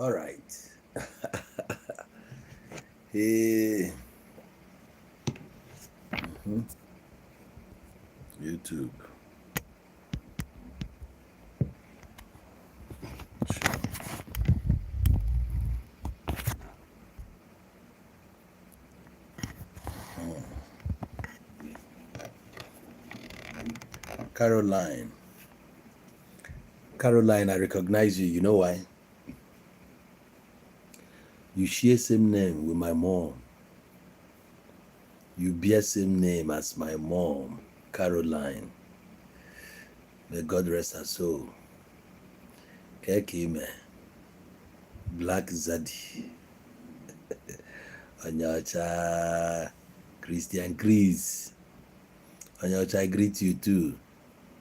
All right. Hey. YouTube. Sure. Caroline. Caroline, I recognize you. You know why? You share same name with my mom. You bear same name as my mom, Caroline. May God rest her soul. Keke ime. Black Zaddy. Onye ọcha, Christian Chris. Onye ọcha, I greet you too.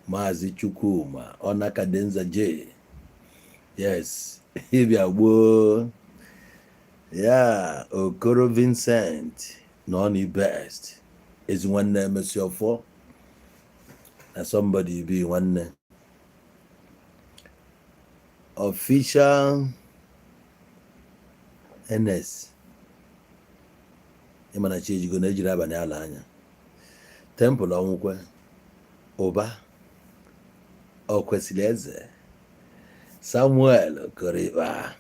Maazị Chukwuma, Ọnakadenza J. Yes, ịbịa gboo. Ya, Okoro Vincent, nọ best. Ezi nwanne emesi ọfọ. Na somebody be nwanne. Official NS. Ịma na chi ejigo na ejiri abalị ala anya. Temple ọnwụkwe. Ụba. Ọ kwesịrị eze. Samuel Okoriba.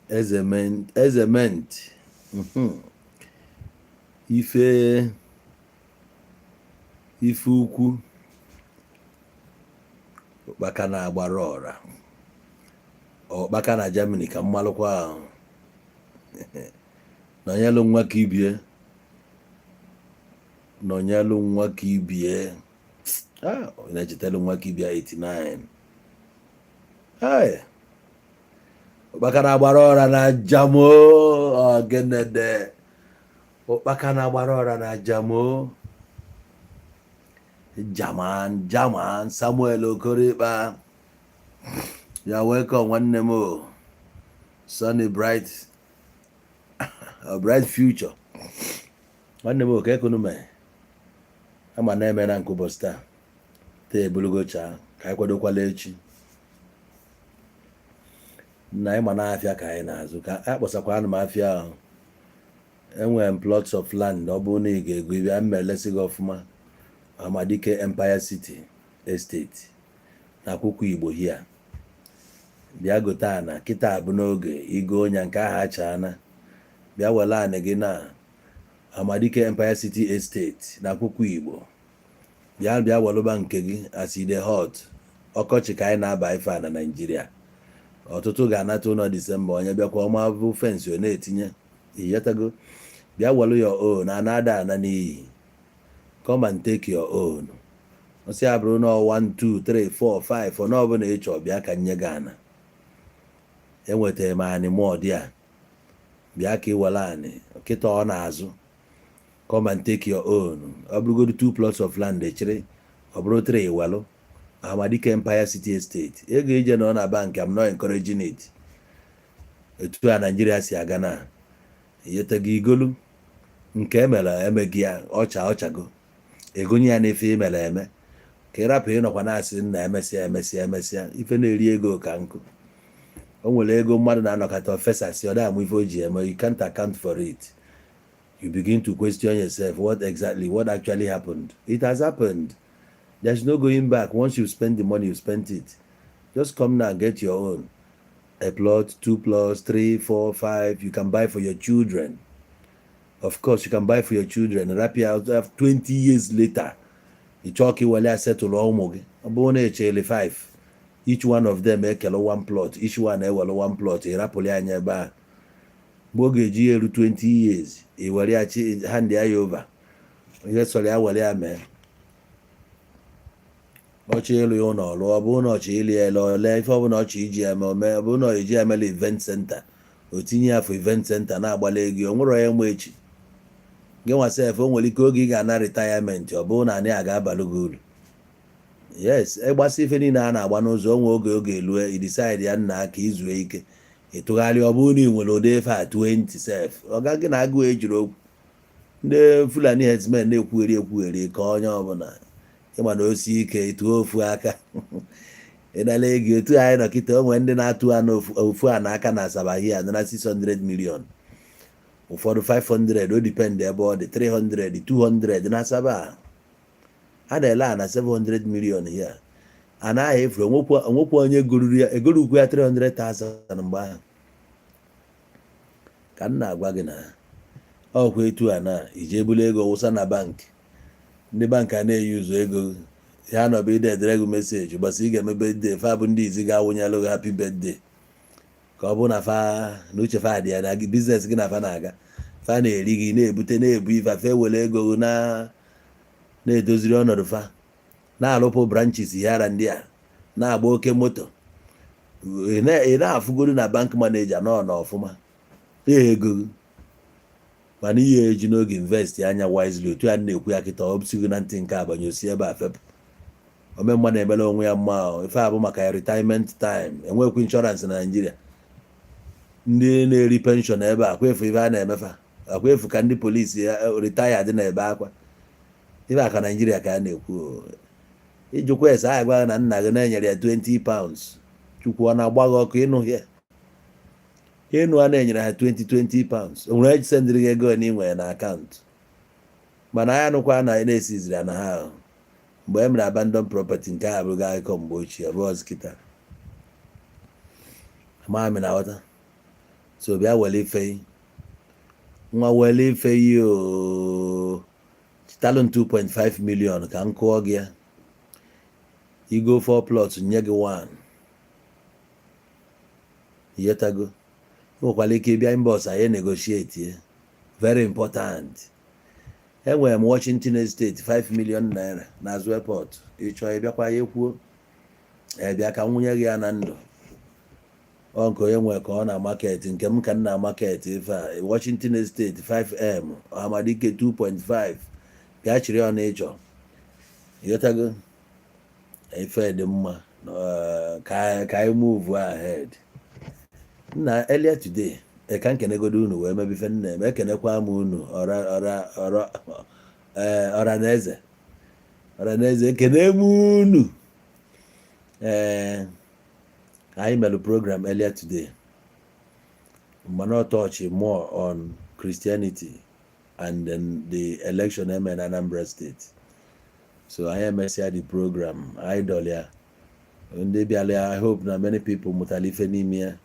Eze ment. Ife ife ukwu. Ụkpaka na-agbara ọra. Ụkpaka na Germany ka mmalụkwa ahụ. Nọnyelụ nwa ka ibie. Nọnyelụ nwa ka ibie. Ah, ọ na-echetelu nwa ka ibie 89. Ai. Ụkpaka na-agbara ọra na Jamo Ogenede. Ụkpaka na-agbara ọra na Jamo. Jaman Jaman Samuel Okorikpa. Ya, welcome, nwanne m o. Sunny bright, a bright future. Nwanne m, oke ekunu mee ama na-eme na nke ụbọchị taa taa ebulugocha ka anyị kwadokwala echi na anyị ma na-afịa ka anyị na-azụ ka a kpọsakwa anụ m afịa ahụ. Enwere m plots of land. Ọ bụrụ na ị ga-ego, ịbịa mma elesi gị ọfụma. Amadike Empire City Estate na akwụkwọ Igbo hia, bịa gote ana kịta bụ n'oge igo onya nke ahụ achaana. Bịa were anị gị na Amadike Empire City Estate na akwụkwọ Igbo. Bịa, bịa welụba nke gị as e dey hot. Ọkọchị ka anyị na-aba ife a na Naịjirịa. Ọtụtụ ga-anata ụlọ Disemba. Onye bịakwa ọma bụ fence ọ na-etinye iyetago. Bịa welu your own. Ana ada ana n'iyi. Come and take your own. Ọsị ya bụrụ na 1 2 3 4 5 ọ ọbụla ị chọọ, bịa ka nye gị ana. Enwetara m anị mọdị a, bịa ka ị were anị kịta ọ na-azụ. Come and take your own. Ọ bụrụgodu two plots of land echere, ọ bụrụ 3, welụ Amadike Empire City Estate. Ego ije nọ na bank, I'm not encouraging it. Etu a Naijiria si aga na iyetego igolu nke emere emeghị ya ọcha ọchago egonye ya n'efe emere eme ka ị rapụ ịnọkwa na-asị nna emesịa emesịa emesịa. Ife na-eri ego ka nkụ. O nwere ego mmadụ na-anọkọta ofesasị, ọ da-amụ ife o ji eme. You can't account for it. You begin to question yourself, what exactly, what actually happened? It has happened. There's no going back. Once you spend the money, you spent it. Just come now and get your own. A plot, two plots, three, four, five. You can buy for your children. Of course you can buy for your children. Wrap ya out 20 years later, ị chọọ ka ị were ya setụlụ ụmụ gị. Ọ bụrụ na echele 5, each one of them ekele one plot, each one ewere one plot, ị rapụrụ ya anya ebe a. Mgbe ọ ga-eji ya eru 20 years, ị were ya chi hand ya over. Ihe sọrọ ya were ya mee. Ọchọ ịlụ ya ụlọ lụọ. Ọ bụrụ na ọchọ ịlụ ya ele ole ife ọbụla ọchọ iji ya eme ome. Ọ bụrụ na ọ eji ya emela event center, o tinye ya for event center na-agbala ego. O nwere onye ma echi. Gị nwa sef, o nwere ike oge ị ga-ana retirement, ọ bụrụ na anyị a ga-abalụ gị uru. Yes, ịgbasa ife niile a na-agba n'ụzọ onwe oge oge elue i decide ya nna ka izue ike ịtụgharị. Ọ bụrụ na ị nwere ụdị ife a 20 sef, ọ ga gị na agụụ ejiri okwu ndị Fulani herdsmen na-ekwugheri ekwugheri ka onye ọbụla ịma na osi ike ịtụọ ofu aka. Ịnala ego etu anyị nọ kịta, o nwere ndị na-atụ ha n'ofu a n'aka na Asaba here nara 600 million, ụfọdụ 500, o depend ebe ọ dị, 300, 200. Na Asaba a na-ele a na 700 million here. Anaghị efuru onwekwa onye goruru ya, egorukwu ya 300,000 mgbe ahụ. Ka m na-agwa gị na ọkwa etu a na ije ebulu ego wụsa na bank, ndị bank a na-eyi ụzọ ego ya nọbụ ide edere gị message gbasa ị ga-eme birthday. Fa bụ ndị izi ga-awụnyelụ gị happy birthday, ka ọ bụ na fa na uche fa dị ya na business gị na fa na-aga. Fa na-eri gị, na-ebute, na-ebu ife fa, ewere ego gị na na-edoziri ọnọdụ fa, na-alụpụ branches yara ndị a na-agba oke moto. Ị na-afụgodu na bank manager nọ n'ọfụma ego gị, mana ihe eji n'oge invest anya wisely. Otu a na-ekwu ya kịta, ọ sighị na ntị nke abanye osi ebe a fepụ. Ome mma na-emere onwe ya mma. Ife a bụ maka ya retirement time. Enwekwa insurance na Naịjirịa. Ndị na-eri pension ebe a akwa efu ife a na-emefa akwa efu ka ndị polisi retire dị na-ebe akwa. Ife a ka Naịjirịa ka a na-ekwu. Ịjụkwa ese a gwa na nna gị na-enyere ya £20. Chukwu ọ na-agba gị ọkụ ịnụ ya, ịnụ a na-enyere ha 20 £20. O nwere sendịrị gị ego na ị nwere na account, mana anyị anụkwa na na-esiziri na ha mgbe e mere abandon property. Nke a abụghị akụkọ mgbe ochie, ọ bụghị kịta. Amaghị na aghọta. So bịa were ife nwa, were ife yi o chitalụ 2.5 million ka m kụọ gị ya. Igo 4 plots, nye gị 1. Yetago nwekwara ike ịbịa inbox, anyị negotiate. Very important. Enwere m Washington Estate, 5 million naira, n'azụ airport. Ịchọọ ịbịakwa ya ekwuo, ebịa ka nwunye gị ya na ndụ. Ọ nke onye nwere ka ọ na market, nke m ka m na market. Ife a, Washington Estate, 5M, Amadike 2.5. Bịa chịrị ọ na ịchọ. Ịghọtago? Ife dị mma ka anyị move ahead. Na earlier today, ka nkenegodo unu wee mebe ife nna eme. Ekenekwa m unu, ọra ọra ọra, ee, ọra na eze, ọra na eze, ekene m unu. Ee, anyị mere program earlier today, mana ọ touch more on Christianity and then the election eme na Anambra State. So anyị emesịa the program, anyị dọlịa ndị bịara ya. I hope na many people mụtara ife n'ime ya.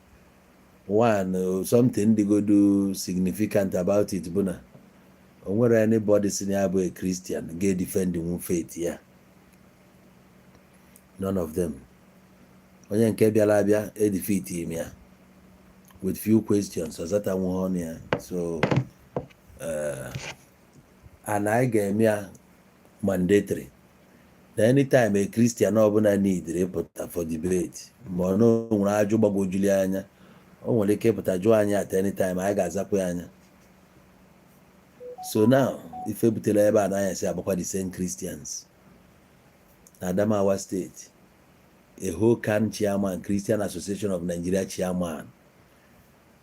One something dịgodu significant about it bụ na o nwere anybody si na ya bụ a Christian ga-edefend nwu faith ya. None of them. Onye nke bịara abịa edefeat him ya with few questions, ọzatanwu ọnụ ya. So and anyị ga-eme ya mandatory na anytime a Christian ọbụla need ịpụta for debate, ma ọ na o nwere ajụ gbagwojuli anya, o nwere ike ịpụta jụọ anyị at any time, anyị ga-azakwa ya anya. So now, ife butere ebe a na anya si agbakwa the same Christians na Adamawa State, a whole CAN chairman, Christian Association of Nigeria chairman,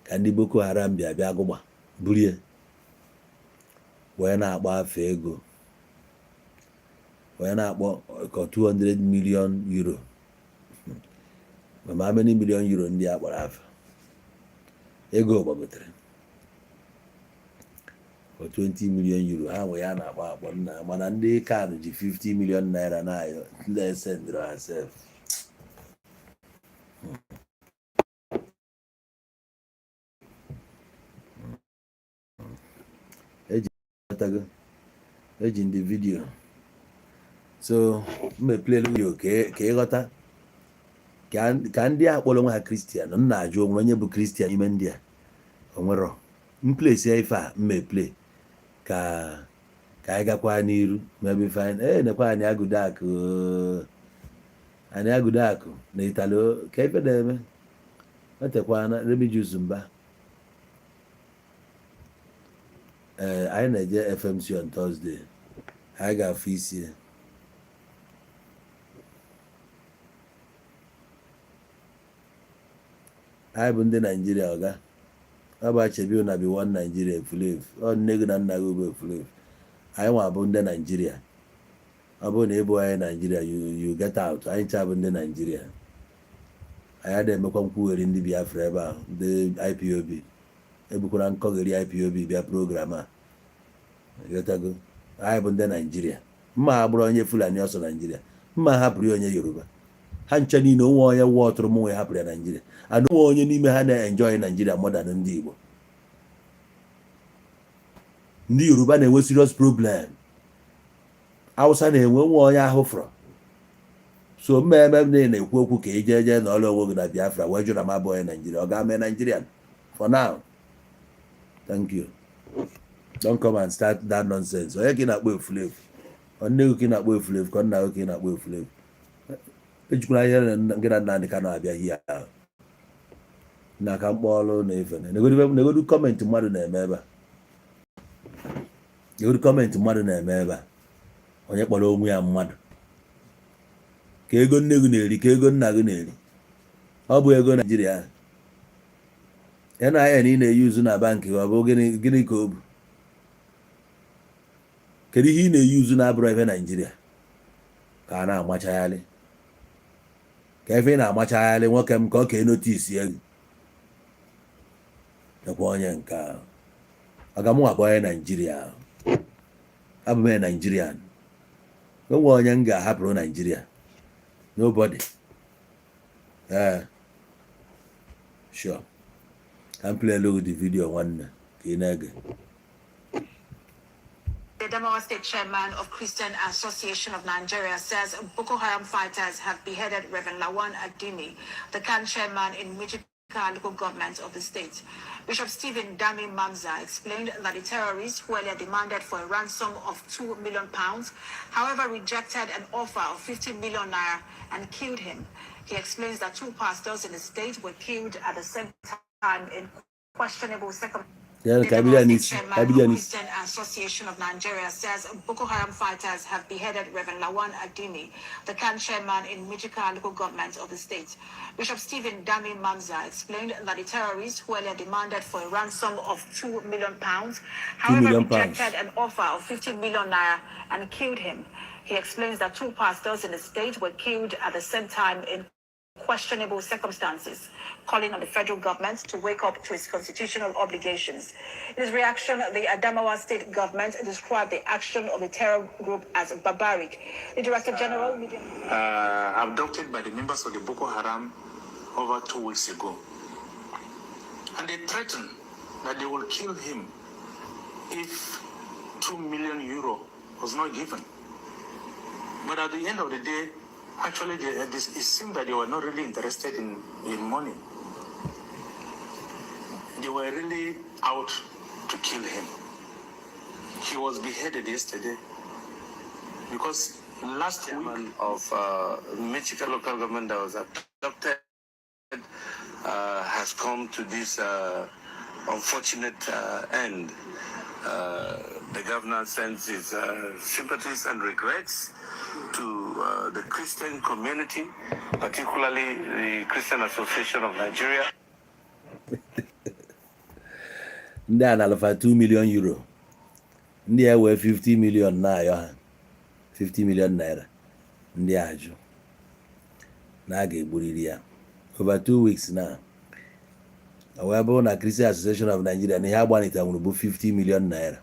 ka ndị Boko Haram bịa bịa gụgba burie wee na-akpọ afa ego, wee na-akpọ ka 200 million euro. Ma how many million euro ndị a kpọrọ afa ego gbagotere for 20 million euro ha nwe ya na-akpọ akpọ nna. Mana ndị kan ji 50 million naira na-ayọ ndị esendịrị ha sef. Eji tago eji ndị video, so mma play video ka ịghọta ka ndị a kpọrọ onwe ha Christian. M na-ajụ onwe onye bụ Christian n'ime ndị a onwero m place ya. Ife a mma play ka anyị gakwa n'iru maybe fine. Ee, nekwa anyị agụdo akụ, anyị agụdo akụ na Italo ka ife na-eme etekwana Remigius Mba. Ee, anyị na-eje FMC on Thursday, anyị ga-afụ isi ya. Anyị bụ ndị Naijiria. Ọga ọ bụ achebi na bi one Naijiria efulefu. Ọ nne gị na nna gị bụ efulefu, anyị nwa bụ ndị Naijiria. Ọ bụrụ na ị bụ anyị Naijiria, you get out. Anyị ncha bụ ndị Naijiria. Anyị adịghị emekwa nkwugheri ndị Biafra ebe ahụ, ndị IPOB ebukwara nkọgheri IPOB bịa program a. Ịghọtago? Anyị bụ ndị Naijiria. Mma agbụrụ onye Fulani ọsọ Naijiria, mma hapụrụ ya onye Yoruba. Ha nche niile, onwe onye wọtụrụ m nwe hapụrụ ya Naijiria, and onwe onye n'ime ha na-enjoy Naijiria more than ndị Igbo. Ndị Yoruba na-enwe serious problem, Hausa na-enwe nwe onye ahụ fọrọ. So mmemme m na-ekwu okwu ka ije jee na ọrụ onwe gị na Biafra wee jụ na m abụ onye Naijiria, ọ ga-ame Nigerian for now. Thank you. Don't come and start that nonsense. Onye ka ị na-akpọ efulefu? Ọ nne gị ka ị na-akpọ efulefu, ka nna gị ka ị na-akpọ efulefu? Ejikwara ihe gị na Nnamdị Kanu abịa hie ahụ na aka mkpọ ọrụ na-efe. Negodu comment mmadụ na-eme ebe a. Negodu comment mmadụ na-eme ebe a. Onye kpọrọ onwe ya mmadụ, ka ego nne gị na-eri, ka ego nna gị na-eri, ọ bụ ego Naijiria ahụ. NIN ị na-eyuzu na bankị, ọ bụ gịnị? Gịnị ka ọ bụ? Kedu ihe ị na-eyuzu na-abụrụ ebe Naijiria ka a na-amachagharị ka efe ị na-amachagharị? Nwoke m, ka ọ ka notice gị. Ekwe onye nke ahụ aga mụ abụ onye Naijiria ahụ. Abụ m onye Nigerian. Onwe onye m ga-ahapụrụ Naijiria? Nobody. Ee, sure, ka m play the video, nwanne, ka ị na-ege. The Adamawa State Chairman of Christian Association of Nigeria says Boko Haram fighters have beheaded Reverend Lawan Adimi, the CAN chairman in Michika local government of the state. Bishop Stephen Dami Mamza explained that the terrorists, who earlier demanded for a ransom of £2 million, however, rejected an offer of 50 million naira and killed him. He explains that two pastors in the state were killed at the same time in questionable circumstances. Ya The ka bido ya Adamawa State n'isi, ka Chairman bido ya of n'isi. Christian Association of Nigeria says Boko Haram fighters have beheaded Reverend Lawan Adimi, the CAN chairman in Michika local government of the state. Bishop Stephen Dami Mamza explained that the terrorists, who earlier demanded for a ransom of £2 million, however, Million pounds. Rejected an offer of 50 million naira and killed him. He explains that two pastors in the state were killed at the same time in questionable circumstances, calling on the federal government to wake up to its constitutional obligations. In his reaction, the Adamawa State government described the action of the terror group as barbaric. The Director General, Media- Abducted by the members of the Boko Haram over 2 weeks ago. And they threatened that they will kill him if €2 million was not given. But at the end of the day, actually, it seemed that they were not really interested in money. They were really out to kill him. He was beheaded yesterday because last week Chairman of Michika local government that was abducted has come to this unfortunate end. The governor sends his sympathies and regrets to the Christian community, particularly the Christian Association of Nigeria. Ndị a na-alụfa €2 million, ndị a wee 50 million na-ayọ ha 50 million naira. Ndị a ajụ na a ga-egburiri ya over 2 weeks na o wee bụrụ na Christian Association of Nigeria na ihe agbanite nwụrụ bụ 50 million naira.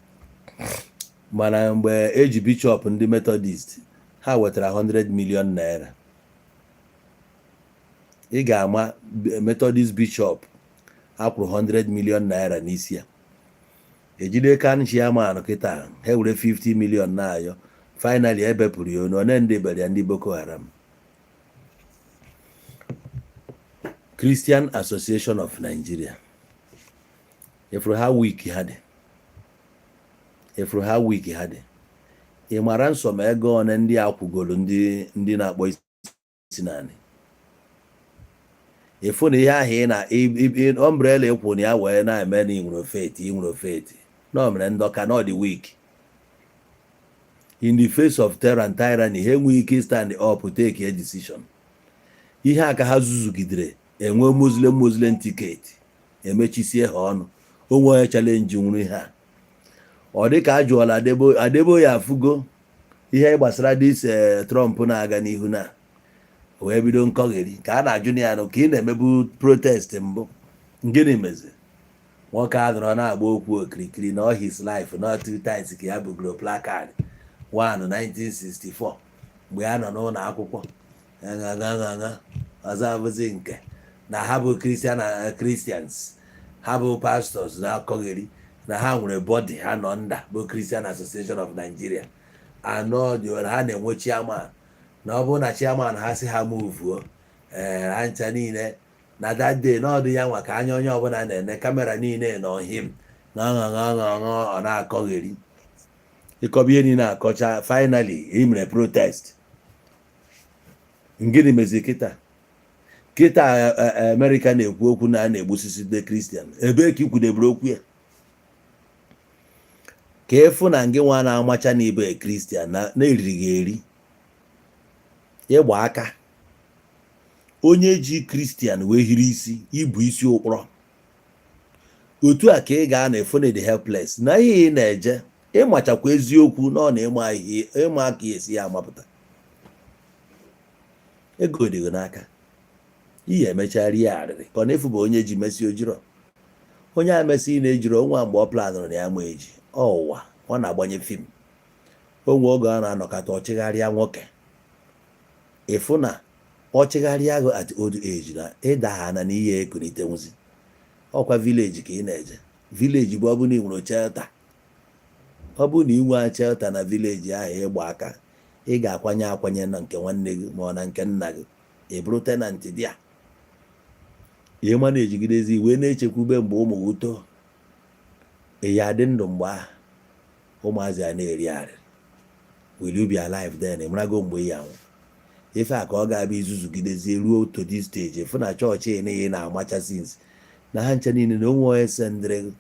Mana mgbe eji bishọp ndị Methodist, ha wetara 100 million naira. Ị ga-ama Methodist bishọp akwụrụ 100 million naira n'isi ya. Ejide kan chairman kịta, ha were 50 million na-ayọ. Finally ebepụrụ ya onu one ndị bere ya, ndị Boko Haram. Christian Association of Nigeria, ifuru ha weak ha dị, ifuru ha weak ha dị. Ị mara nsọ ma ego one ndị a kwugoro, ndị na-akpọ isi naanị ịfụ na ihe ahụ ị na umbrella ịkwụ na ya wee na-eme na ị nwere faith, ị nwere faith na o mere ndọka na ọ dị weak in the face of terror and tyranny. Ha enweghị ike stand up, take a decision. Ihe a ka ha zuzugidere enwe Muslim ticket, emechisie ha ọnụ. Onwe onye challenge nwere ihe a, ọ dị ka a jụọla Adeboye. Afụgo ihe gbasara this Trump na-aga n'ihu na Wee bido nkọgheri ka a na-ajụ na ya nụ ka ị na-emebu protest mbụ. Gịnị mezi nwoke a nọrọ na-agba okwu okirikiri na all his life, not two times ka ya bugoro placard 1 1964 mgbe ya nọ n'ụlọ akwụkwọ ṅaṅaṅaṅa. Ọzọ abụzi nke na ha bụ Christian na Christians, ha bụ pastors na-akọgheri na ha nwere body ha nọ nda bụ Christian Association of Nigeria anọ dị, ha na-enwe chairman, na ọ bụrụ na chairman ha si ha moveuo, ee, ha ncha niile na that day n'ọdụ ya nwa ka anya onye ọbụla na-ene, camera niile nọ him ṅaṅaṅaṅa. Ọ na-akọgheri ịkọba ihe niile akọcha. Finally ị mere protest. Gịnị mezi kịta kịta? Amerịka na-ekwu okwu na a na-egbusisi ndị Christian. Ebee ka ikwudebere okwu ya ka ịfụ na ngị nwa na-amacha na ibe Christian na na-eriri gị eri ịgba aka onye ji Christian wee hiri isi ibu isi ụkpọrọ otu a ka ị ga-ana efu na the helpless na ihe ị na-eje ịmachakwa eziokwu na ọ na ịma ihe ịma aka esi ya amapụta ego dị gị n'aka. Ihe emechaa rie arịrị ka ọ na-efu bụ onye ji mesi ojiro onye a mesị na-ejiro nwa mgbe ọ planụrụ na ya ma eji ọ ụwa ọ na-agbanye film onwe oge ọ na-anọkọta ọchịgharịa nwoke ịfụ na ọchịgharịa gị at old age na ịda ha na n'ihe ekulitenwuzi. Ọkwa village ka ị na-eje. Village bụ ọ bụ na ị nwere shelter, ọ bụrụ na ị nwee shelter na village ahụ ịgba aka, ị ga-akwanye akwanye na nke nwanne gị ma ọ na nke nna gị, ị bụrụ tenant dị a ihe ma na-ejigidezi wee na-echekwube mgbe ụmụ gị too. Ị ya adị ndụ mgbe ahụ ụmụazị a na-eri arịrị? Will you be alive then? Ị marago mgbe ị ya anwụ. Ife a ka ọ ga-abịa izuzugidezie ruo to this stage, fụ na chọọchị ị niile na-amacha since na ha nche niile na onwe onye sendịrị gị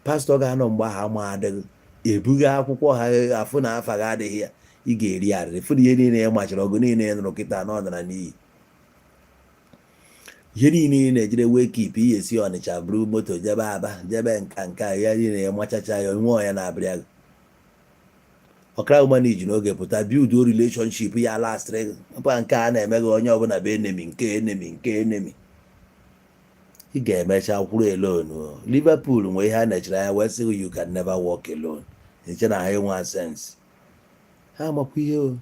pastọ ga-anọ mgbe ahụ ama adịghị ebuga akwụkwọ ha afụ na afa gị adịghị ya. Ị ga-eri arịrị fụ na ihe niile ị machara, ọgụ niile ị nụrụ kịta na ọdara n'iyi. Ihe niile ị na-ejire wee keep ihe esi Ọnịcha buru moto jebe Aba, jebe nka nka ya niile ya machacha ya onwe ya na-abịa gị ọkara ụma iji n'oge pụta build relationship ya lastịrị gị mpa. Nke a na-eme gị onye ọbụla bụ enemy, nke enemy, nke enemy. Ị ga-emecha kwụrụ alone o. Liverpool nwee ihe a na-echere anya wee sị gị, "You can never walk alone." Eche na ha enwe sense, ha amakwa ihe o.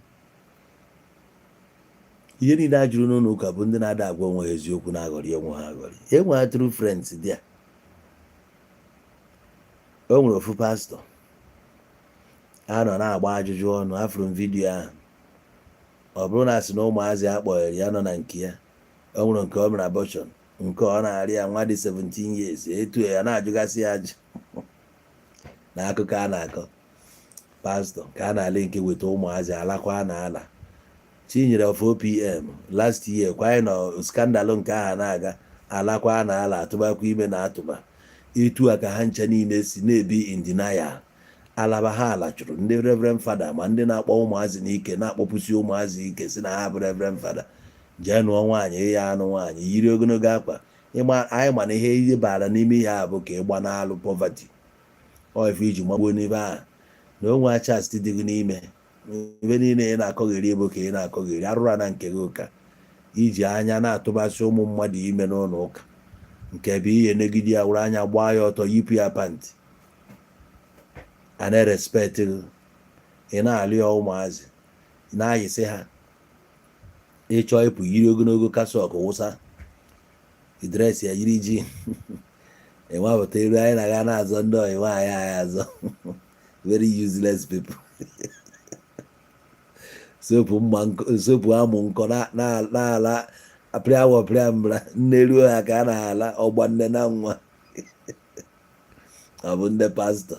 Ihe niile a jụrụ n'ụlọ ụka bụ ndị na-ada agwa onwe ha eziokwu, na-aghọrị onwe ha aghọrị. Enwe true friends dị a. O nwere ofu pastọ a nọ na-agba ajụjụ ọnụ, afụrụ m video ahụ. Ọ bụrụ na asị na ụmụazị a kpọghere ya nọ na nke ya, o nwere nke o mere abortion, nke ọ na-arịa nwa dị 17 years, etu ya na-ajụgasị ya ajụ na akụkọ a na-akọ pastọ ka a na-ala nke weta ụmụazị alakwa na ala Chinyere of OPM last year kwa anyị nọ scandal nke ahụ na-aga alakwa na ala atụbakwa ime na atụba etu a ka ha ncha niile si na-ebi in denial. Alaba ha ala chụrụ ndị reverend fada ma ndị na-akpọ ụmụazị n'ike, na-akpọpụsị ụmụazị ike, si na ha bụ reverend fada, jee nụọ nwaanyị, ịya anụ nwaanyị yiri ogologo akwa. Ịma anyị ma na ihe ihe bara n'ime ihe a bụ ka ịgba n'alụ poverty ọ ife iji magbuo n'ebe ahụ na onwe chastity dị gị n'ime. Ebe niile ị na-akọgheri bụ ka ị na-akọgheri arụrụ na nke gị ụka iji anya na-atụbasị ụmụ mmadụ ime n'ụlọ ụka nke bụ ihe negide ya were anya gbaa ya ọtọ, yipụ ya pant, a na-erespect gị. Ị na-alụ ya ụmụazị na-ayịsị ha ịchọ ịpụ yiri ogologo cassock wụsa dress ya yiri ji enwapụta elu anyị na-aga na-azọ ndị ọyị nwaanyị anyị azọ. Very useless people. Sopu mma sopu amụ nkọ na-ala pịa pịa mbra nne ruo ha ka a na-ala ọgba nne na nwa. Ọ bụ ndị pastọ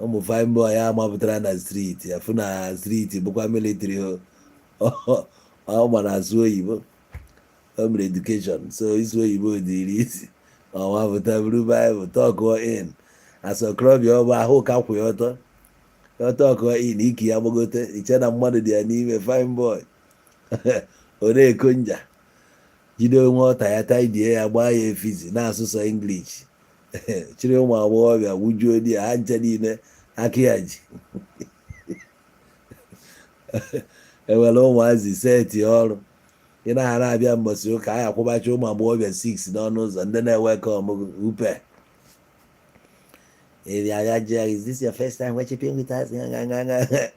ụmụ fine boy ya mapụtara na street afụ na street bụkwa military o ọ mara asụ oyibo, o mere education, so ịsụ oyibo dịrị isi. Ọ mapụta buru Bible talk in as okorobịa, ọ bụ ahụ ka kwụ ya ọtọ, ọ talk in iki ya gbagote iche na mmadụ dị ya n'ime. Fine boy ọ na-eko nja jide onwe ọta ya taidie ya gbaa ya efizi na-asụsọ English, chịrị ụmụ agbọghọbịa wujuo di ya ha nche niile aka ya ji ewere ụmụazị seti ọrụ. Ị na-aghara abịa mbọsị ụka, anyị akwụbacha ụmụ agbọghọbịa 6 n'ọnụ ụzọ ndị na-ewelcome upe. Ị bịa jụọ, "Is this your first time worshiping with us?"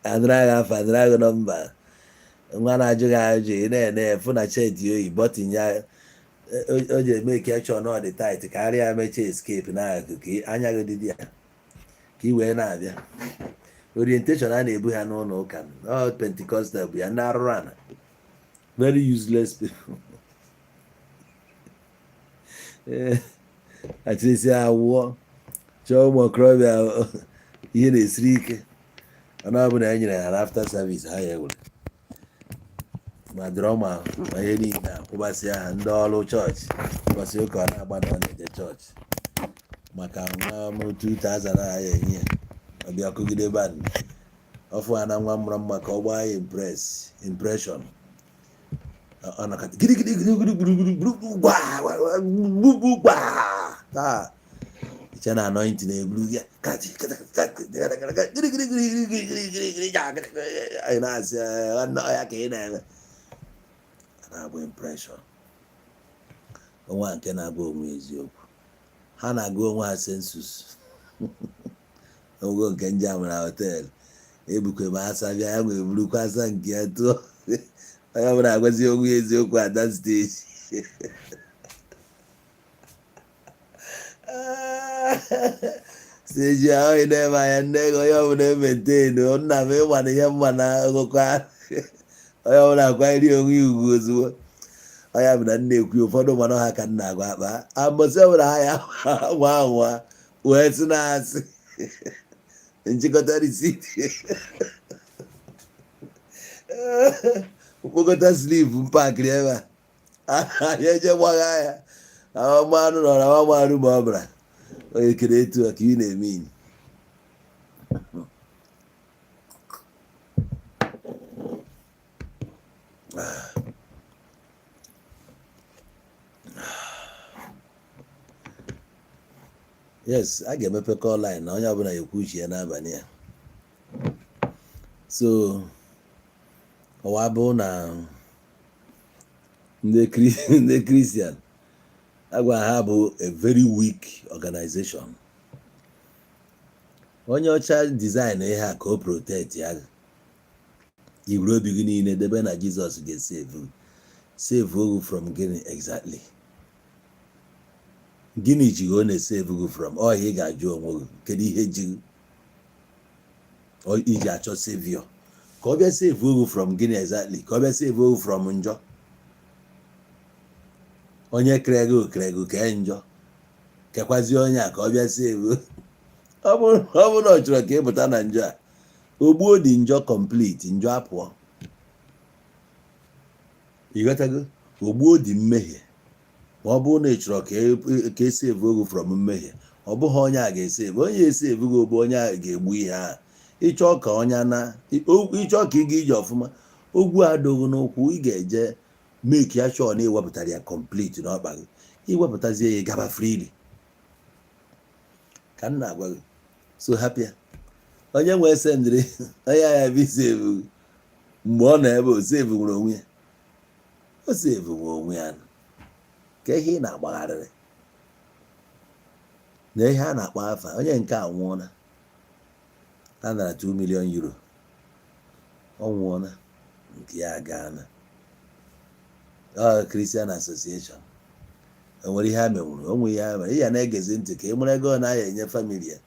Anara agha afa, anara agha nọmba. Nwa na-ajụ gị ajụ, ị na-ene efu na shirt oyi, button ya o ji eme ka chọọ na ọ dị tight ka arịa ya mechaa escape n'akụkụ ka anya gị dị ya ka ị wee na-abịa. Orientation a na-ebu ha n'ụlọ ụka, ọ Pentecostal bụ ya, ndị arụrụ ana, very useless people. Achịrịsị awụọ chọọ ụmụ okorobịa ihe na-esiri ike, ọnụ ọbụla e nyere ha na after service, ha ya ewere ma drummer ma ihe niile akwụbasịa ha. Ndị ọrụ chọọchị, ụbọchị ụka ọ na-agba na ọ na-eje chọọchị maka nwa m 2000 a ya enye ya, ọbịa kụgide band ọfụ ha na nwa mụrụ mma ka ọ gbaa ya impression. Ọ nakọta gidi gidi gidi gidi gidi gidi gidi gwa gwa taa iche na anointing na-eburu ya kachi gidi gidi gidi gidi gidi gidi gidi anyị na-asị nwanne ọya ka ị na-eme a na-agba impression onwe nke na-agwa onwe eziokwu. Ha na-agụ onwe ha census ogo nke njem na hotel ebukwe m asa bịa ya nwee burukwa asa nke ya tụọ. Onye ọbụla agwazi onwe ya eziokwu at that stage. Stage ahụ ị na-eme anya nne gị, onye ọbụla e-maintain nna m ịma na ihe mma na akụkọ onye ọbụla akwanyere onwe ya ugwu ozugbo. Onye bụ na nna ekwu ụfọdụ mana ha ka nna agwa akpa ambọsị ọbụla ha ya nwa anwa wee sị na asị nchịkọta receipt, mkpokọta slip mpakịrị ebe a anyị eje gbagha ya amanụ nọrọ amanụ ma ọ bụla onye kere etu a ka ị na-eme inyi. Yes, a ga-emepe call line na onye ọbụla ekwu uche ya n'abalị a. So ọwa bụ na ndị Christian agwa ha bụ a very weak organization. Onye ọcha design ihe a ka o protect ya, iwere obi gị niile debe na Jizọs ga-esave save gị from gịnị exactly? Gịnị ji gị ọ na-esave gị from? Ọ ị ga-ajụ onwe gị, kedu ihe ji gị iji achọ savior ka ọ bịa save gị from gịnị exactly? Ka ọ bịa save gị from njọ? Onye kere gị kere gị kee njọ, kekwazie onye a ka ọ bịa save. Ọ bụrụ na ọ chọrọ ka ị pụta na njọ a, ogbuo dị njọ complete, njọ apụọ. Ịghọtago? Ogbuo dị mmehie. Ma ọ bụrụ na ị chọrọ ka e-save gị from mmehie, ọ bụghị onye a ga-esave. Onye esave gị bụ onye a ga-egbu ihe ahụ. Ịchọọ ka ọnya na ịchọọ ka ị ga ije ọfụma, ogwu adịghị n'ụkwụ, ị ga-eje make ya sure na ewepụtara ya complete n'ọkpa gị. Iwepụtazie ya, gaba freely ka m na-agwa gị. So hapụ ya, onye nwee sendịrị onye agha bụ isave mgbe ọ nọ ebe o save nwere onwe ya, o save nwe onwe ya ka ihe ị na-agbagharịrị na ihe a na-akpọ afa. Onye nke a nwụọna, a nara 2 million euro, ọ nwụọna, nke ya agaana. Ọ Christian Association o nwere ihe ha menwuru, o nwere ihe ha mere. Ị ya na-egezi ntị ka ị mara ego ọ na-aya enye family ya,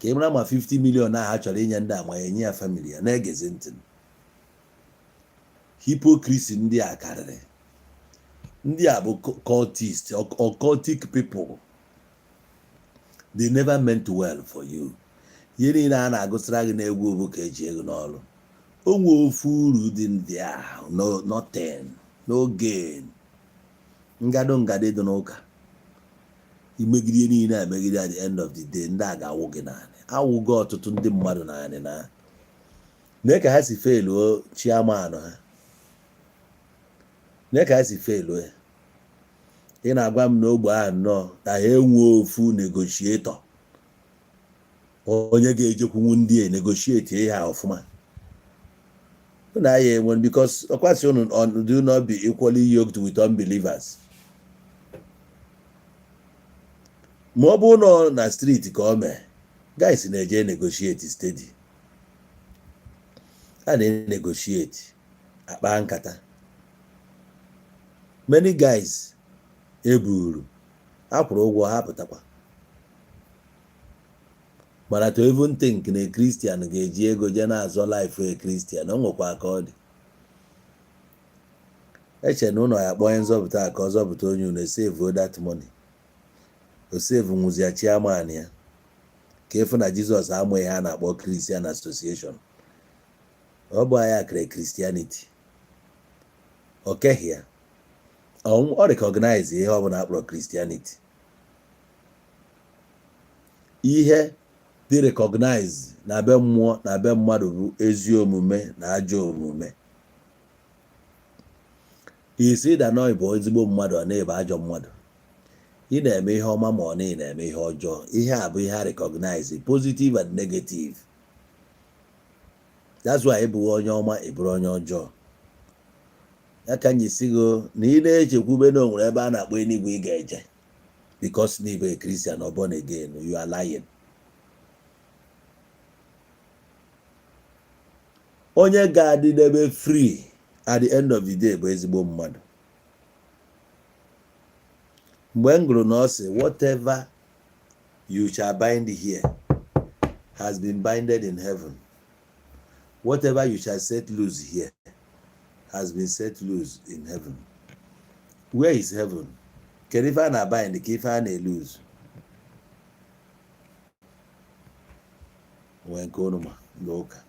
ka ị mara ma 50 million ahụ a chọrọ inye ndị a ma ya enye ya family ya. Na-egezi ntị. Hypocrisy ndị a karịrị. Ndị a bụ cultist, occultic people. They never meant well for you. Ihe niile a na-agụsara gị n'egwu bụ ka eji ego n'ọrụ. O nwee ofu uru dị ndị a? No, nothing, no gain. Ngado ngado dị n'ụka imegide niile a megide, at the end of the day, ndị a ga-awụ gị naanị awụgo ọtụtụ ndị mmadụ naanị na nee ka ha si feluo chairman ha, nee ka ha si feluo ya. Ị na-agwa m na ogbe ahụ nnọọ na ha enwe ofu negotiator, onye ga-ejekwunwu ndị a negotiate ihe a ọfụma. Unu aya enwe, because ọkwasị unu do not be equally yoked with unbelievers. Ma ọ bụ nọ na street ka ọ mee, guys na-eje negotiate steady, a na-negotiate, akpa nkata. Many guys eburu akwụrụ ụgwọ ha pụtakwa. Mana to even think na Christian ga-eji ego jee na-azọ life a Christian, o nwekwa ka ọ dị. Eche na ụlọ ya kpọọ onye nzọpụta ka ọ zọpụta onye unu, save that money, o save nwụzia chairman ya ka efu na Jizọs amụghị ha na-akpọ Christian Association. Ọ bụ anyị kere Christianity, ọ keghị ya, ọ recognize ihe ọbụla akpọrọ Christianity. Ihe dị recognize na be mmụọ na be mmadụ bụ ezi omume na ajọ omume. Isi da nọ bụ ezigbo mmadụ, ọ na-ebe ajọ mmadụ. Ị na-eme ihe ọma ma ọ na ị na-eme ihe ọjọọ, ihe a bụ ihe a recognize, positive and negative. That's why ị bụghị onye ọma, ị bụrụ onye ọjọọ. Ya ka m ji si gị na ị na-echekwube na o nwere ebe a na-akpọ enigwe ị ga-eje because na ịbụ a Christian or born again, you are lying. Onye ga-adịdebe free at the end of the day bụ ezigbo mmadụ. Mgbe m gụrụ na ọ sị, "Whatever you shall bind here has been binded in heaven, whatever you shall set loose here has been set loose in heaven." Where is heaven? Kedu ife a na-bind ka ife a na-elose? Nwee nke unu ma ndị ụka.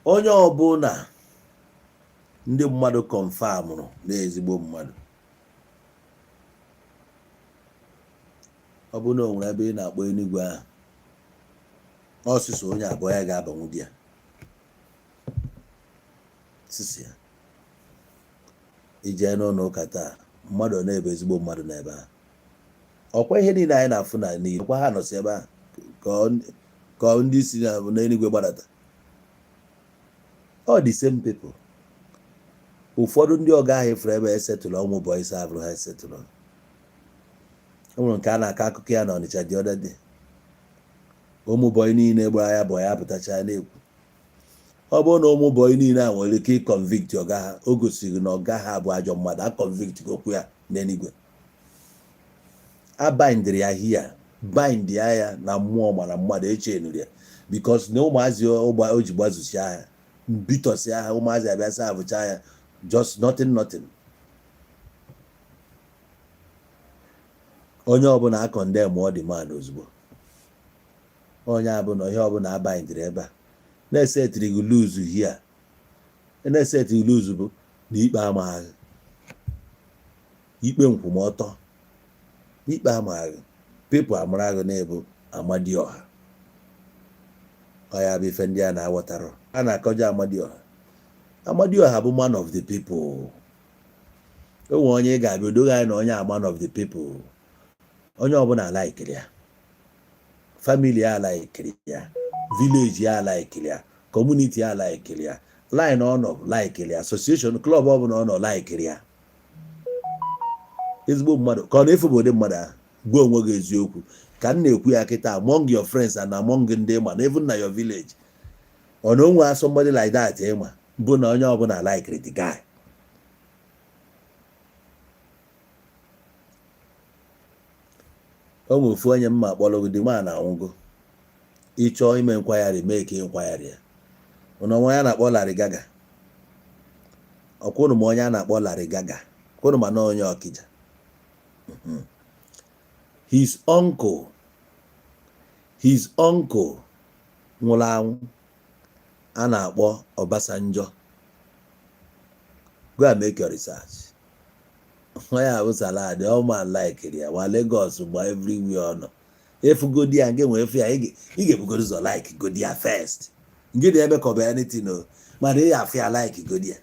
Onye ọbụla ndị mmadụ confirmụrụ na ezigbo mmadụ, ọ bụrụ na o nwere ebe ị na-akpọ enigwe ahụ, ọsịsọ onye abụọ ya ga-abanwu di ya sisi ya ijee n'ụlọ ụka taa, mmadụ ọ na-ebe ezigbo mmadụ n'ebe ahụ. Ọkwa ihe niile anyị na-afụ na niile kwa ha nọsi ebe ahụ ka ndị si n'eluigwe gbadata. All the same people. Ụfọdụ ndị ọga ahụ efuru ebe esetụlụ ọnwụ boys abụrụ ha esetụlụ. E nwere nke a na-akọ akụkọ ya na Ọnịcha dị other day. Ụmụ bọyị niile gbara ya bọyị apụtacha na-ekwu, ọ bụrụ na ụmụ bọyị niile a nwere ike ịconvict ọga ha, o gosiri na ọga ha bụ ajọ mmadụ. A convict okwu ya n'eluigwe, a bindịrị ya hia, bind ya ya na mmụọ, mara mmadụ echenuru ya because na ụmụazị o ji gbazusia ha, mbitọsịa ha, ụmụazị abịa sa abụcha ya, just nothing nothing. Onye ọbụla a condemn ọ dị man ozugbo, onye abụna ihe ọbụla a bindịrị ebe a na-esetiri gị loose hia, na-esetiri loose bụ na ikpe amaghị ikpe nkwụmọtọ, ikpe amaghị people amara gị na-ebu Amadioha. Ọ ya bụ ife ndị a na-aghọtara a na-akọja Amadioha. Amadioha bụ man of the people. O nwere onye ị ga-abịa odoghị anyị na onye a man of the people, onye ọbụla laikiri ya, family ya laikiri ya, village ya laikiri ya, community ya laikiri ya, line ọ nọ laikiri ya, association club ọbụla ọ nọ laikiri ya. Ezigbo mmadụ ka ọ na-efu bụ ụdị mmadụ ahụ. Gwa onwe gị eziokwu ka m na-ekwu ya kịta, among your friends and among ndị ma na even na your village, ọ na onwe somebody like that ịma bụ na onye ọbụla laikiri the guy. O nwe ofu onye mma akpọrọ gị, dị ma na anwụgo, ịchọọ ime nkwagharị, mee ka nkwagharị ya. Ụnụ onwe ya na-akpọ Larry Gaga, ọkwụnụ ma onye a na-akpọ Larry Gaga, kwụnụ ma na onye Ọkịja. His uncle nwụrụ anwụ a na-akpọ Obasanjo. Go and make your research. Onye ahụ salad ọma laikiri ya wa Lagos gba everywhere ọ nọ. Efugodi ya nke nwee efu ya, ị ga-ebugodi ụzọ like godi ya first. Nke dị ebe ka ọ bụ anything o, mana ị afụ ya like godi ya.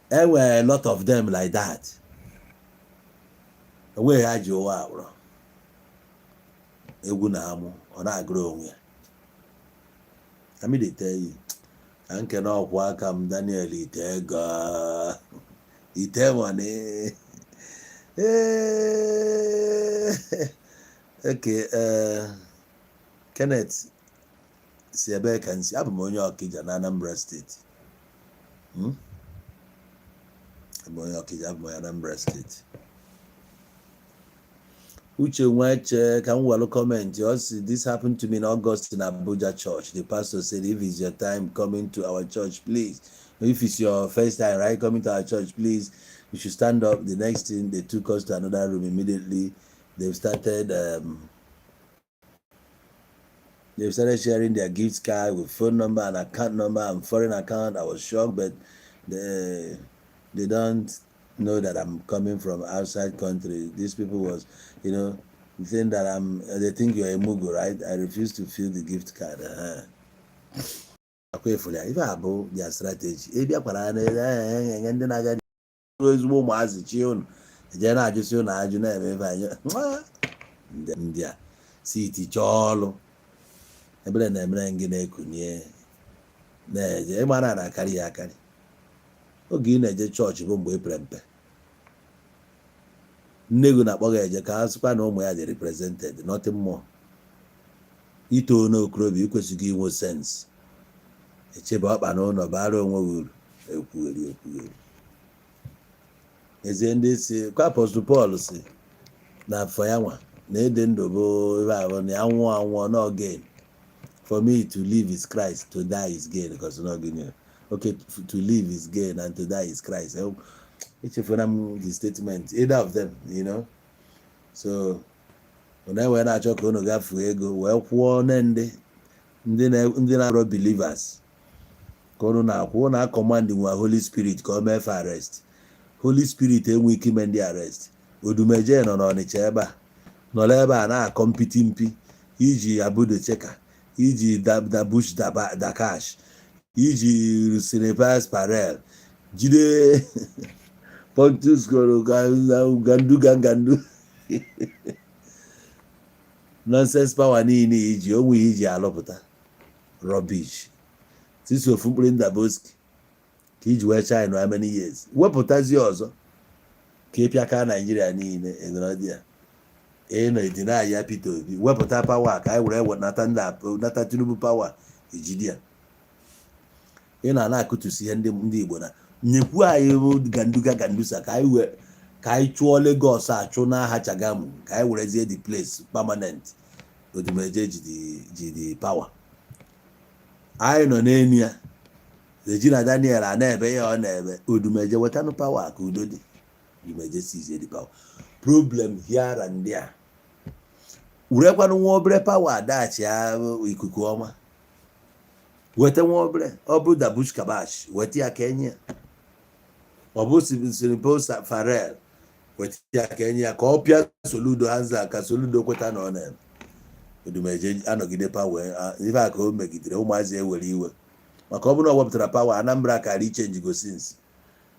E nwere a lot of them like that. Enweghị ha ji ụwa akpọrọ egwu na amụ, ọ na-agụrụ onwe ya. Na me dey tell you. Ka nkene ọkwụ aka m, Daniel ite ego, ite money. Ee, okay. Ee, Kenneth si ebee ka nsi? Abụ m onye Ọkịja na Anambra Steeti. Abụ m onye Ọkịja, abụ m onye Anambra Steeti. Uche Nweche, ka m welu comment. Ọ sị, "This happened to me in August in Abuja church. The pastor said, 'If it's your time coming to our church, please, if it's your first time, right, coming to our church, please, you should stand up.' The next thing, they took us to another room immediately. They've started sharing their gift card with phone number and account number and foreign account. I was shocked, but they don't know that I'm coming from outside country. These people was think that I'm. They think you're a mugu, right? I refuse to fill the gift card." Akwa efuru ya, ife a bụ their strategy. Ị bịakwara na ndị na-aga ezigbo ụmụazị chi unu eje na-ajụsị unu ajụ na-eme ife anyị ndị a si iticha ọlụ ebere na-emere gị na-ekunie na-eje ịma na na-akarị ya akarị. Oge ị na-eje chọọchị bụ mgbe ị pere mpe. Nne gị na-akpọ gị eje ka ha sịkwa na ụmụ ya dị represented, nothing more. Ito n'okorobịa, ikwesịghị inwe sense echebe ọkpa n'ụlọ bara onwe gị uru. Ekwugheri ekwugheri ezie ndị si kwa Apostle Paul si na afọ ya nwa na ịdị ndụ bụ ebe ahụ na ya nwụọ anwụọ no gain. "For me to live is Christ, to die is gain." Because no gain. Okay, to live is gain and to die is Christ. Echefuna m the statement, either of them. So unu wee na-achọ ka unu gafee ego wee kwụọ ne ndị na-arọ believers ka unu na-akwụ na command nwa Holy Spirit ka o mee fa arrest. Holy Spirit enwe ike ime ndị arrest. Odumeje nọ n'Ọnịcha ebe a, nọrọ ebe a na-akọ mpiti mpi iji abudo cheka, iji dabush dakash, iji sinipas parel jide Pontus gandu gangandu nonsense power niile iji onwe ihe iji alụpụta rubbish tisi ofu mkpụrụ ndaboski ka iji wee china how many years wepụtazie ọzọ ka ị pịaka Naijiria niile ịnọrọ ya ị nọ edina ya. Peter Obi wepụta power ka anyị were nata ndị nata Tinubu power ejide ya. Ị na na-akụtusi ihe ndị Igbo na nyekwu anyị bụ ganduga gandusa ka anyị wee ka anyị chụọ Lagos achụ n'aha Chagamu, ka anyị werezie the place permanent. Odumeje ji the power anyị nọ n'elu ya. Regina Daniel a na-ebe ya, ọ na-ebe Odumeje wetanụ power ka udo dị. Odumeje seize the power, problem here and there. Werekwanụ nwa obere power dachia ikuku ọma, weta nwa obere, ọ bụ Dabush Kabash, weta ya ka enye ya. Ọ bụ Sinipo Farel, weta ya ka enye ya ka ọ pịa Soludo hanza ka Soludo kweta na ọ na-eme. Odumeje anọgide power ife a ka o megidere ụmụazị ewere iwe maka ọ bụrụ na ọ wepụtara power Anambra kara ichange go since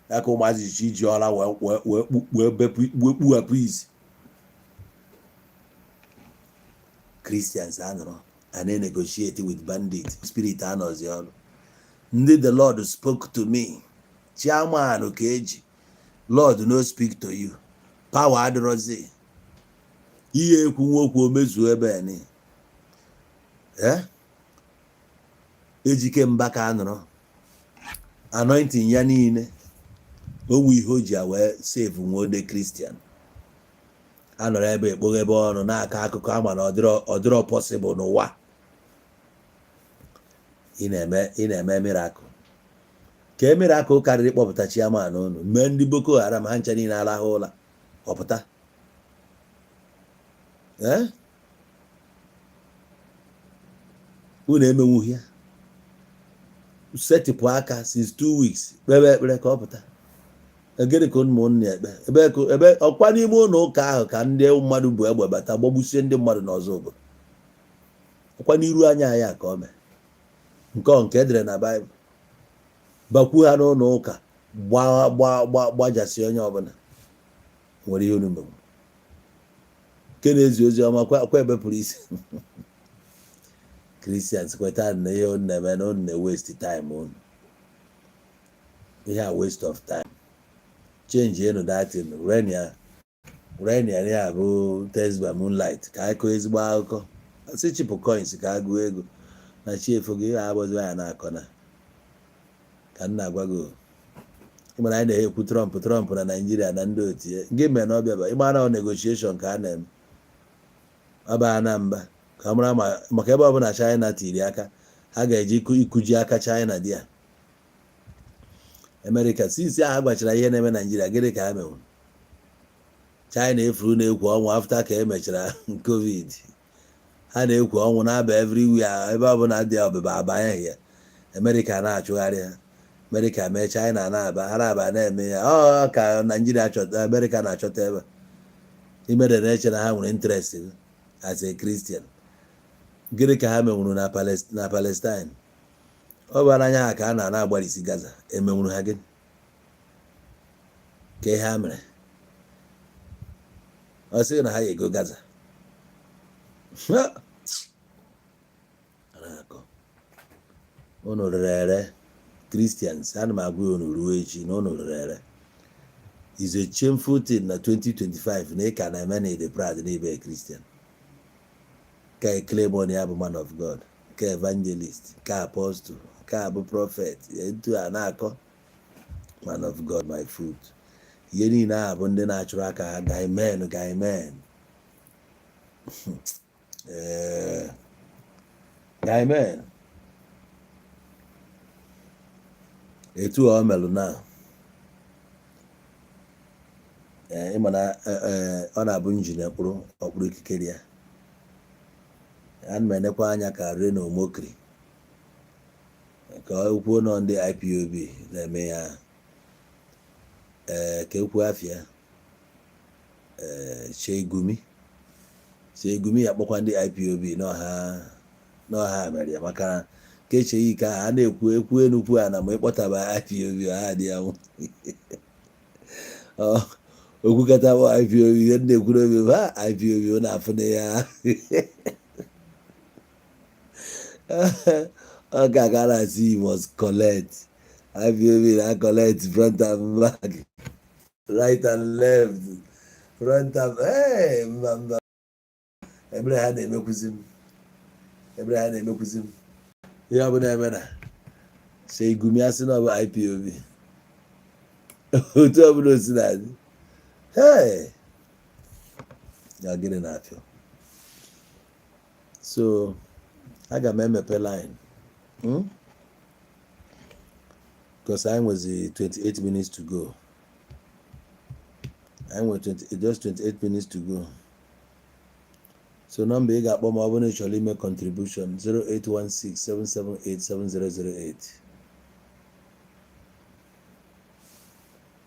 ya ka ụmụazị chi ji ọla wee kpughapụ isi. Christians anọrọ a na-negotiate with bandit spirit anọzi ọrụ ndị. "The Lord spoke to me." Chairman ka eji Lord no speak to you. Power adịrọzi ihe ekwu nwokwu o mezuo ebe ni. Ejike Mbaka anọrọ anointing ya niile onwe ihe o ji a wee save nwa Christian anọrọ ebe ekpoghebe ọnụ na-akọ akụkọ ama na ọ dịrọ possible n'ụwa. Ị na-eme miracle ka e miracle karịrị ịkpọpụta chairman unu mee ndị Boko Haram ha ncha niile alahụ ụla ọpụta. Ee, unu emenwughị ya. Setịpụ aka since 2 weeks kpebe ekpere ka ọ pụta. Gịnị ka ụmụ na-ekpe ebe ebe ọkwa n'ime ụlọ ụka ahụ ka ndị mmadụ bụ egbe bata gbagbusie ndị mmadụ n'ọzọ obodo ọkwa n'iru anya ya ka o mee nke ọ nke edere na Baịbụl bakwu ha n'ụlọ ụka gba gba gba gbajasị onye ọbụla nwere ihe unu megbu nke na-ezi ozi ọma kwa ebepụrụ isi. Christians kweta na ihe unu na-eme na unu na-waste time unu. Ihe a waste of time. Change enu that thing. Renia Renia ya bụ Tales by Moonlight ka anyị kọọ ezigbo akụkọ. Sị chịpụ coins ka a gụọ ego na chi efo gị abụzi ya na-akọ na ka m na-agwa gị. Ịmara anyị na-ekwu Trump, Trump na Naijiria na ndị otu ya gị mere na ọbịa ba ịma na negotiation ka a na-eme. Ọ baa na mba ka ọ mara maka ebe ọbụla China tiri aka, ha ga-eji ikuji aka China dị ya. Amerịka since ahụ gwachara ihe na-eme Naijiria, gịnị ka ha menwuru? China efuru na-ekwu ọnwụ after ka emechara COVID. Ha na-ekwu ọnwụ na-aba everywhere, ebe ọbụla dị ọbịba abanyeghị ya. Amerịka na-achụgharị ha. Amerịka mee China na-aba, ha na-aba na-eme ya. Ọ ka Naijiria chọta, Amerịka na-achọta ebe imede na-eche na ha nwere interest as a Christian. Gịnị ka ha menwuru na Palestine? Ọ bụ n'anya ha ka a na agbalịsi Gaza. Emenwuru ha gịnị ka ihe ha mere? Ọ sịghị na ha ya ego Gaza. Na-akọ unu rere ere. Christians, ana m agwa ya unu ruo echi na unu rere ere. Is a shameful thing na 2025 na ị ka na-eme na ịdị proud na ibe Christian, ka claim on ya bụ man of God, ka evangelist, ka apostle, ka bụ prophet. Etu a na-akọ man of God my foot. Ihe niile ahụ bụ ndị na-achụrụ aka ha. Guy men, guy men, ee, guy men. Etu ọ melụ na ee, ịma na ọ na-abụ njin mkpụrụ ọkpụrụ ikikere ya. Ana m enekwa anya ka Reno Omokri ka o kwuo nọ ndị IPOB na-eme ya. Ee, ka ekwu afịa, ee, Sheikh Gumi ya kpọkwa ndị IPOB n'ọha mere ya, maka na ka echeghị ike a na-ekwu ekwu enukwu a na ma ịkpọtaba IPOB ha dị ya okwukọta bụ IPOB. Ihe ndị na-ekwu n'obi ha, IPOB ọ na-afụ na ya ọ ga-aga na-asị you must collect. IPOB na collect front and back, right and left, front and hey, mba mba, ebere ha na-emekwuzi m, ebere ha na-emekwuzi m. Ihe ọ bụla eme na Sheikh Gumi asị na ọ bụ IPOB, otu ọbụla o si na-adị. Hey, ya gịnị na-afịọ? So aga m emepe line, Because anyị nwezi 28 minutes to go. Anyị nwere 20, just 28 minutes to go. So nọmba ị ga-akpọ ma ọ bụrụ na ị chọrọ ime contribution, 08167787008.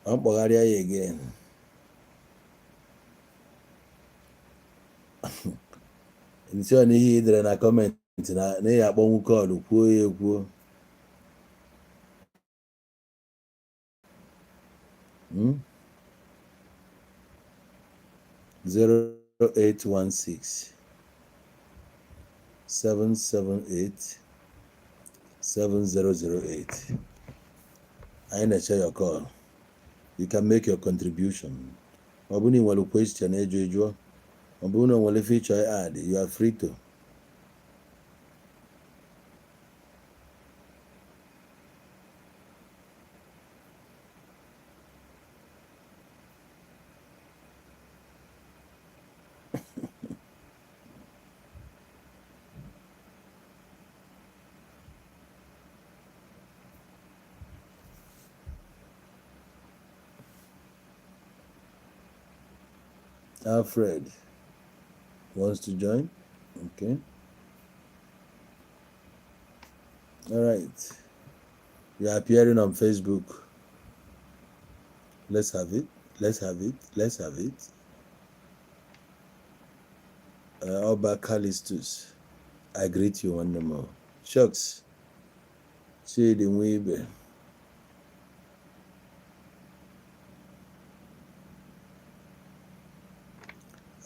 Ọ mkpọgharịa ya again. Nsị ọ na ihe ị dere na comment na ị akpọnwụ call, kwuo ya ekwuo. 0816 778 7008. Anyị na-eche your call. You can make your contribution. Ọ bụrụ na ị nwere question ịjụ, ịjụọ. Ọ bụrụ na o nwere feature add, you are free to. Alfred wants to join. Okay. All right. You are appearing on Facebook. Let's have it. Let's have it. Let's have it. Oba Callistus. I greet you one more. Shucks. Chidi Nwibe.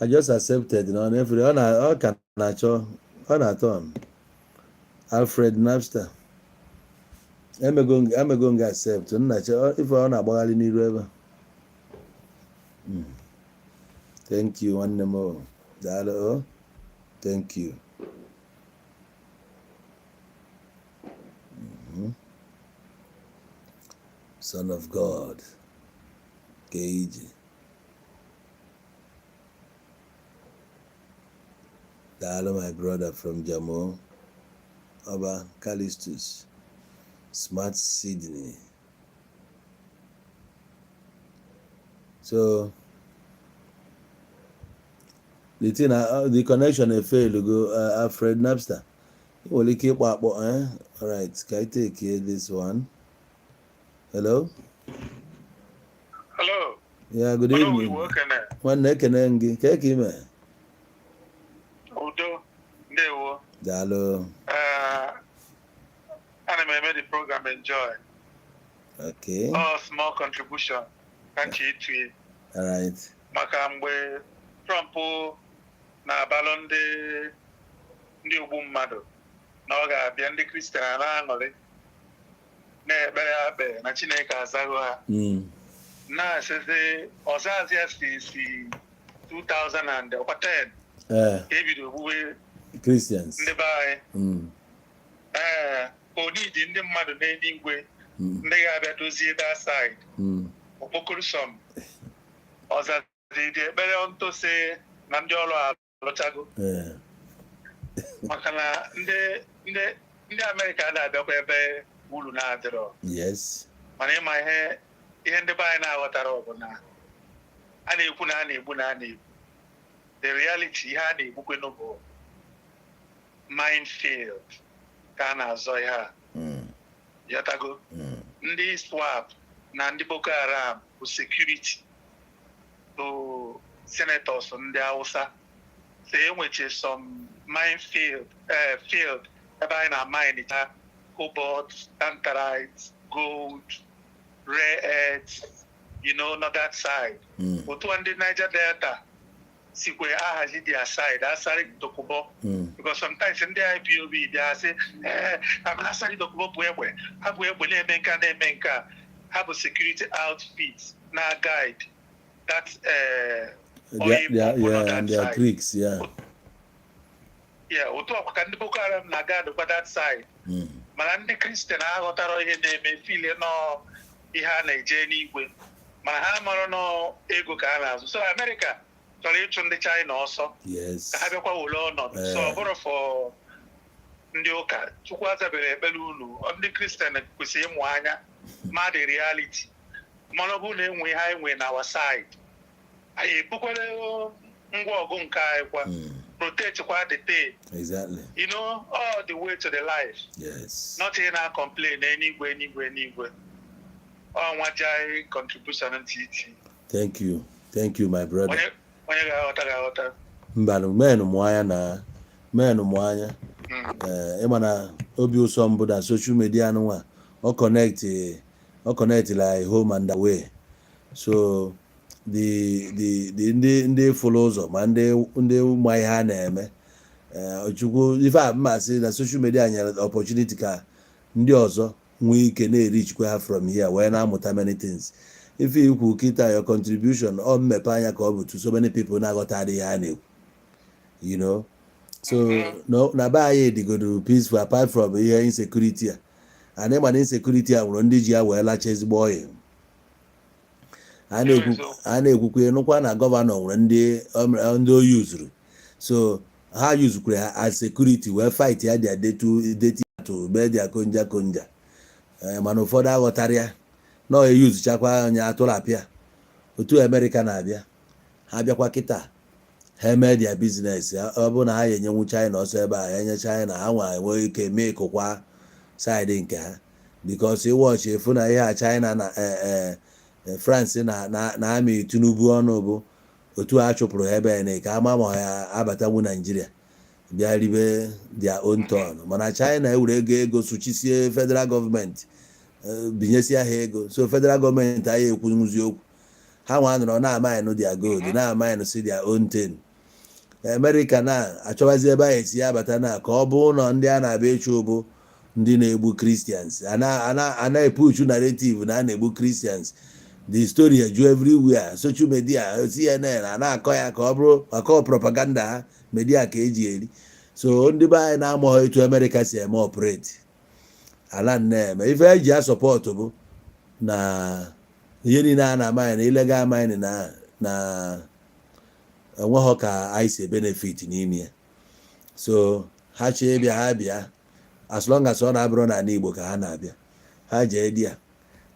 I just accepted na ọ na-efere ọ na ọ ka na-achọ ọ na-atọ m. Alfred Napster, emego nga accept nna che ife ọ na-agbagharị n'iru ebe a. Thank you, nwanne m o. Daalụ o. Thank you. Son of God ka ije. Daalụ, my brother from Jamo Ọba Callistus Smart Sydney. So the thing, the connection fail go. Alfred Napster, ị nwere ike ịkpọ akpọ, eh? Alright, ka I take this one. Hello. Hello. Yeah, good Hello, evening. Igbo ekene. Nwanne, ekene m gị. Ka ime? Udo, ndewo. Daalụ. Ana m eme the program enjoy. Okay. All small contribution ka nche ịtụnye Alright. maka mgbe Trump na-abalụ ndị ogbu mmadụ na ọ ga-abịa, ndị Kristian a na-aṅụrị, na-ekpere akpe na Chineke azaghị ha, na-asịsị ọzaazị ya si 2010 ka ebido ogbugbe Christians. Ndị be anyị. Ee, onidi ndị mmadụ n'eluigwe, ndị ga-abịa dozie that side. Okpokoro som ọzazi dị ekpere ntụsị na ndị ọrụ alụchago, maka na ndị Amerịka na-abịakwa ebe uru na-adịrọ. Mana ịma ihe ndị be anyị na-aghọtara bụ na a na-ekwu na a na-egbu na a na-egbu, the reality, ihe a na-egbukwenụ bụ minefield ka a na-azọ ihe a. Yọtago? Ndị ISWAP na ndị Boko Haram bụ security bụ senators ndị Hausa, so enweche some minefield, field ebe anyị na-mine cha cobalt, tantalite, gold, rare earth, northern side. Otu a ndị Niger Delta sikwe ahazi their side, Asari Dokubo, because sometimes ndị IPOB bịa sị, ee, Asari Dokubo bụ egbe, ha bụ egbe na-eme nka, na-eme nka. Ha bụ security outfit na guide that oil pump on that Their side. creeks, yeah. Yeah, otu ọkwa ka ndị Boko Haram na guide kwa that side. Mana ndị Kristian aghọtara ihe na-eme, feel nọ ihe a na-eje n'igwe, mana ha mara nọ ego ka a na-azụ. So Amerịka chọrọ ịchụ ndị China ọsọ ka ha bịakwa were ọnọdụ. So ọ bụrụ for ndị ụka, Chukwu azabere ekpere unu. Ndị Kristian kwesịrị ịmụ anya ma the reality, mana ọ bụrụ na enwe ihe anyị nwee na our side, anyị ebukwere ngwa ọgụ nke anyị kwa, protect kwa the day, all the way to the life, not ị na-complain enigwe, enigwe, enigwe. Ọ nwajai contribution ntị iti. Thank you. Thank you, my brother. Onye ga-aghọta ga-aghọta. Mbanụ, men mụọ anya na men mụọ anya. Ee, ịma na obi ụsọ mbụ na social media nwa ọ connect like home and away. So the ndị fụrụ ụzọ ma ndị ma ihe a na-eme. Ee, Chukwu ife a mmasị na social media nyere opportunity ka ndị ọzọ nwee ike na-erichikwa ha from here wee na-amụta many things. Ife ikwu kịta, your contribution, ọ mmepe anya ka ọ bụ to so many people na-aghọtara ihe a na-ekwu. So no, na be anyị dịgodo peaceful apart from ihe insecurity a, and ịma na insecurity a nwere ndị ji ya wee lacha ezigbo oyi. A na-ekwukwa ịnụkwa na governor nwere ndị o yuzuru, so ha yuzukwara ha as security wee fight ya their dirty to mee their konja konja. Mana ụfọdụ aghọtara ya na ọ eyuzuchakwa onye atụrụ apịa. Otu Amerịka na-abịa, ha bịakwa kịta, ha eme their business. Ọ bụrụ na ha ga-enyenwu China ọsọ ebe a, ha enye China, ha nwa enweghị ike mee kụkwa side nke ha, because ịwọchị efu na ihe a China na France na amị Tinubu ọnụ bụ otu a chụpụrụ ha ebe na ka ama ma ha abatanwu Naijiria bịa ribe their own turn. Mana China ewere ego sụchisie federal gọọmenti, binyesie ha ego, so federal gọọmenti anyị ekwunwuzi okwu. Ha nwa nọrọ na-amaịnụ their gold, na-amaịnụ si their own thing. Amerịka na-achọbazi ebe a esi abata na ka ọ bụ ụlọ ndị a na-abịa ịchụ bụ ndị na-egbu Christians. A na-epuchu narrative na a na-egbu Christians. The story eju everywhere, social media, CNN a na-akọ ya ka ọ bụrụ maka propaganda ha, media ka eji eri. So ndị be anyị na-amaghị etu Amerịka si eme operate ala na-eme ife eji a support bụ na ihe niile a na-ama na illegal mining na enweghọ ka anyị si benefit n'ime ya. So ha chee bịa, ha bịa, as long as ọ na-abụrụ n'ala Igbo ka ha na-abịa, ha jee di ya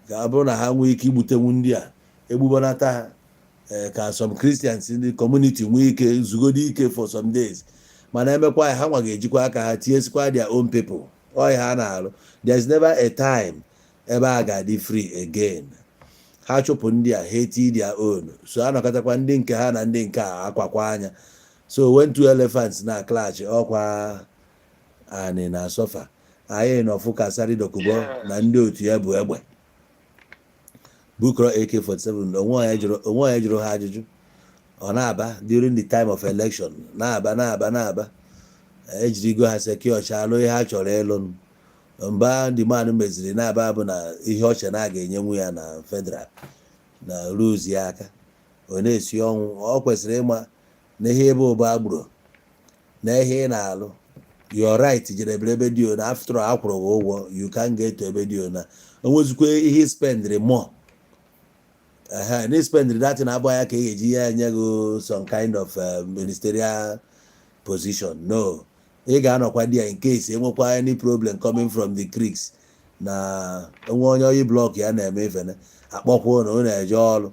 ka ọ bụrụ na ha nwee ike igbutenwu ndị a egbubonata ha, ka some Christians ndị community nwee ike zugodi ike for some days. Mana emekwa ya, ha nwa ga-ejikwa aka ha tinyesikwa their own people ọ ha na-alụ. There is never a time ebe a ga-adị free again. Ha chụpụ ndị a, ha eti their own. So anọkọtakwa ndị nke ha na ndị nke a akwakwa anya. So when two elephants na clash, ọkwa ani na suffer. Anyị nọfụ ka Asari Dokubo na ndị otu ya bụ egbe bukọrọ AK47. Onwe onye jụrụ ha ajụjụ. Ọ na-aba during the time of election, na-aba, na-aba, na-aba, ejirigo ha secure alụ ihe ha chọrọ ịlụ. Mba the man meziri na-aba bụ na ihe ọche na a ga-enyenwu ya na federal na rules ya aka. Ọ na-esi ọnwụ. Ọ kwesịrị ịma na ihe ebe ụba agburo na ihe ị na-alụ, your right jedebere ebe dị ona. After all, akwụrụ gị ụgwọ, you can get to ebe dị ona. Onwezikwa ihe spendri more, ehe, na spendri that na abụọ ya ka ị ga-eji ya nye gị some kind of ministerial position. No, ị ga-anọkwa di ya in case enwekwa any problem coming from the creeks na onwe onye oyi block ya na-eme ifene akpọkwa ụnụ, ụnụ eje ọrụ.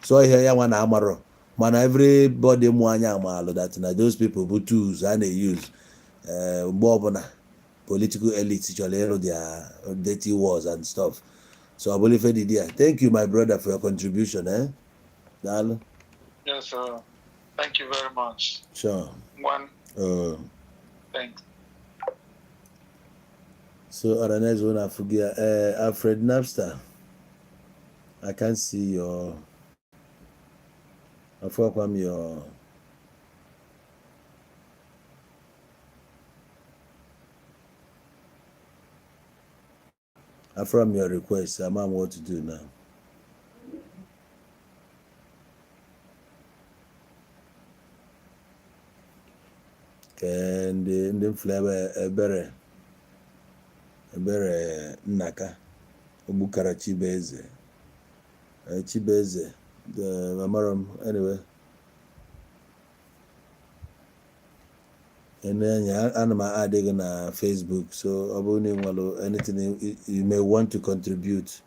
So ihe ya nwa na amarọ, mana everybody mụ anya amalụ that na those people bụ tools a na-use mgbe ọbụla political elite chọrọ ịrụ their dirty wars and stuff. So ọ bụrụ ife dị there. Thank you, my brother, for your contribution, eh? Daalụ. Yes, sir. Thank you very much. Sure. One, thanks. So Oraneze unu afụgo ya. Alfred Napster, I can't see your, afọkwa m your. From your request, I'm what to do now. Ke ndị mfụlụ ebe ebere ebere nnaka ogbukara Chibueze. Chibueze, amara m. Anyway, ene anya ana m adịghị na Facebook. So ọ bụrụ na ị nwere anything you may want to contribute,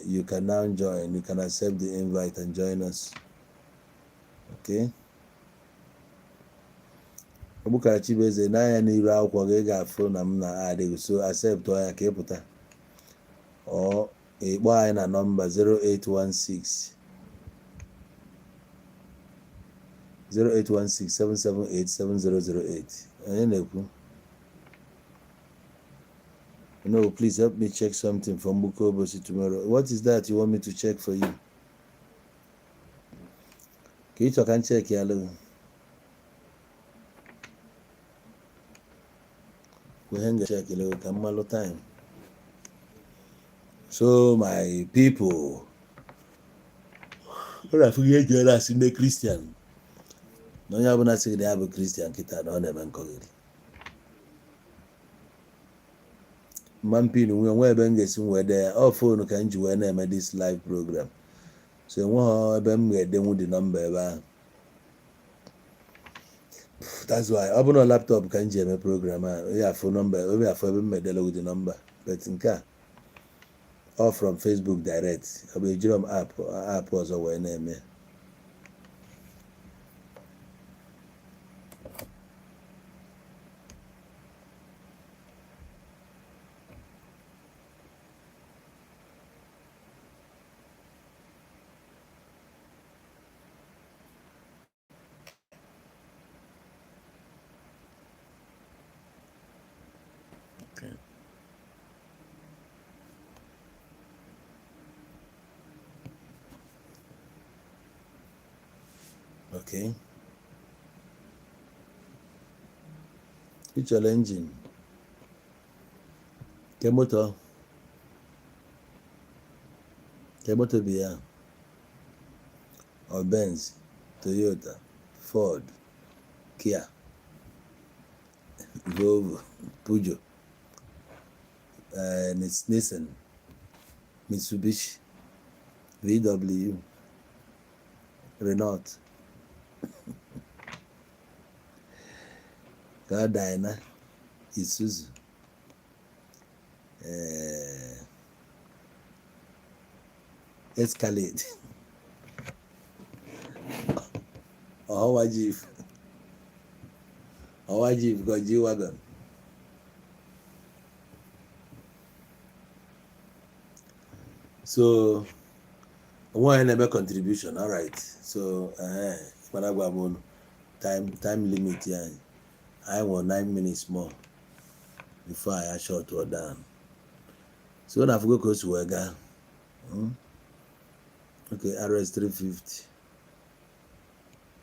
you can now join. You can accept the invite and join us. Okay, Ogbukara Chibueze, n'anya n'iru akwụkwọ gị, ị ga-afụ na m na-adịghị. So accept ya ka ị pụta. Ọ ịkpọ anyị na nọmba 0816 0816 778 7008. Onye na-ekwu? No, please help me check something from Mgbuka Obosi tomorrow. What is that you want me to check for you? Ka ị chọ ka m check ya lụ ihe m ga-check lụ ka mmalụ time. So my people, ọ na-afụ ihe eji ere asị ndị Christian na onye ọbụla sị na ya bụ Christian kịta na ọ na-eme nkọghịrị mma mpin nwe nwe ebe m ga-esi wee dee ya. Ọ phone ka m ji wee na-eme this live program, so enweghị ebe m ga-edenwu dị nọmba ebe ahụ. That's why ọ bụrụ na laptop ka m ji eme program a, ya afụ nọmba ebe, afụ ebe m medele dị nọmba. But nke a ọ from Facebook direct. Ọ bụ ejiro m app ọzọ wee na-eme. Okay. Okay. Ị chọrọ engine ke moto, ke moto bụ ya? Ọ Benz, Toyota, Ford, Kia, Volvo, Peugeot, Nissan, Mitsubishi, VW, Renault, ka ọ Dyna, Isuzu, Escalade, Ọhawa Jeep, Ọhawa Jeep ka G-Wagon. So onwe onye na-eme contribution. Alright, so mana gwa m unu time limit ya, anyị nwere 9 minutes more before anyị shut down. So na afụgo ka o si wee gaa. Okay, RS 350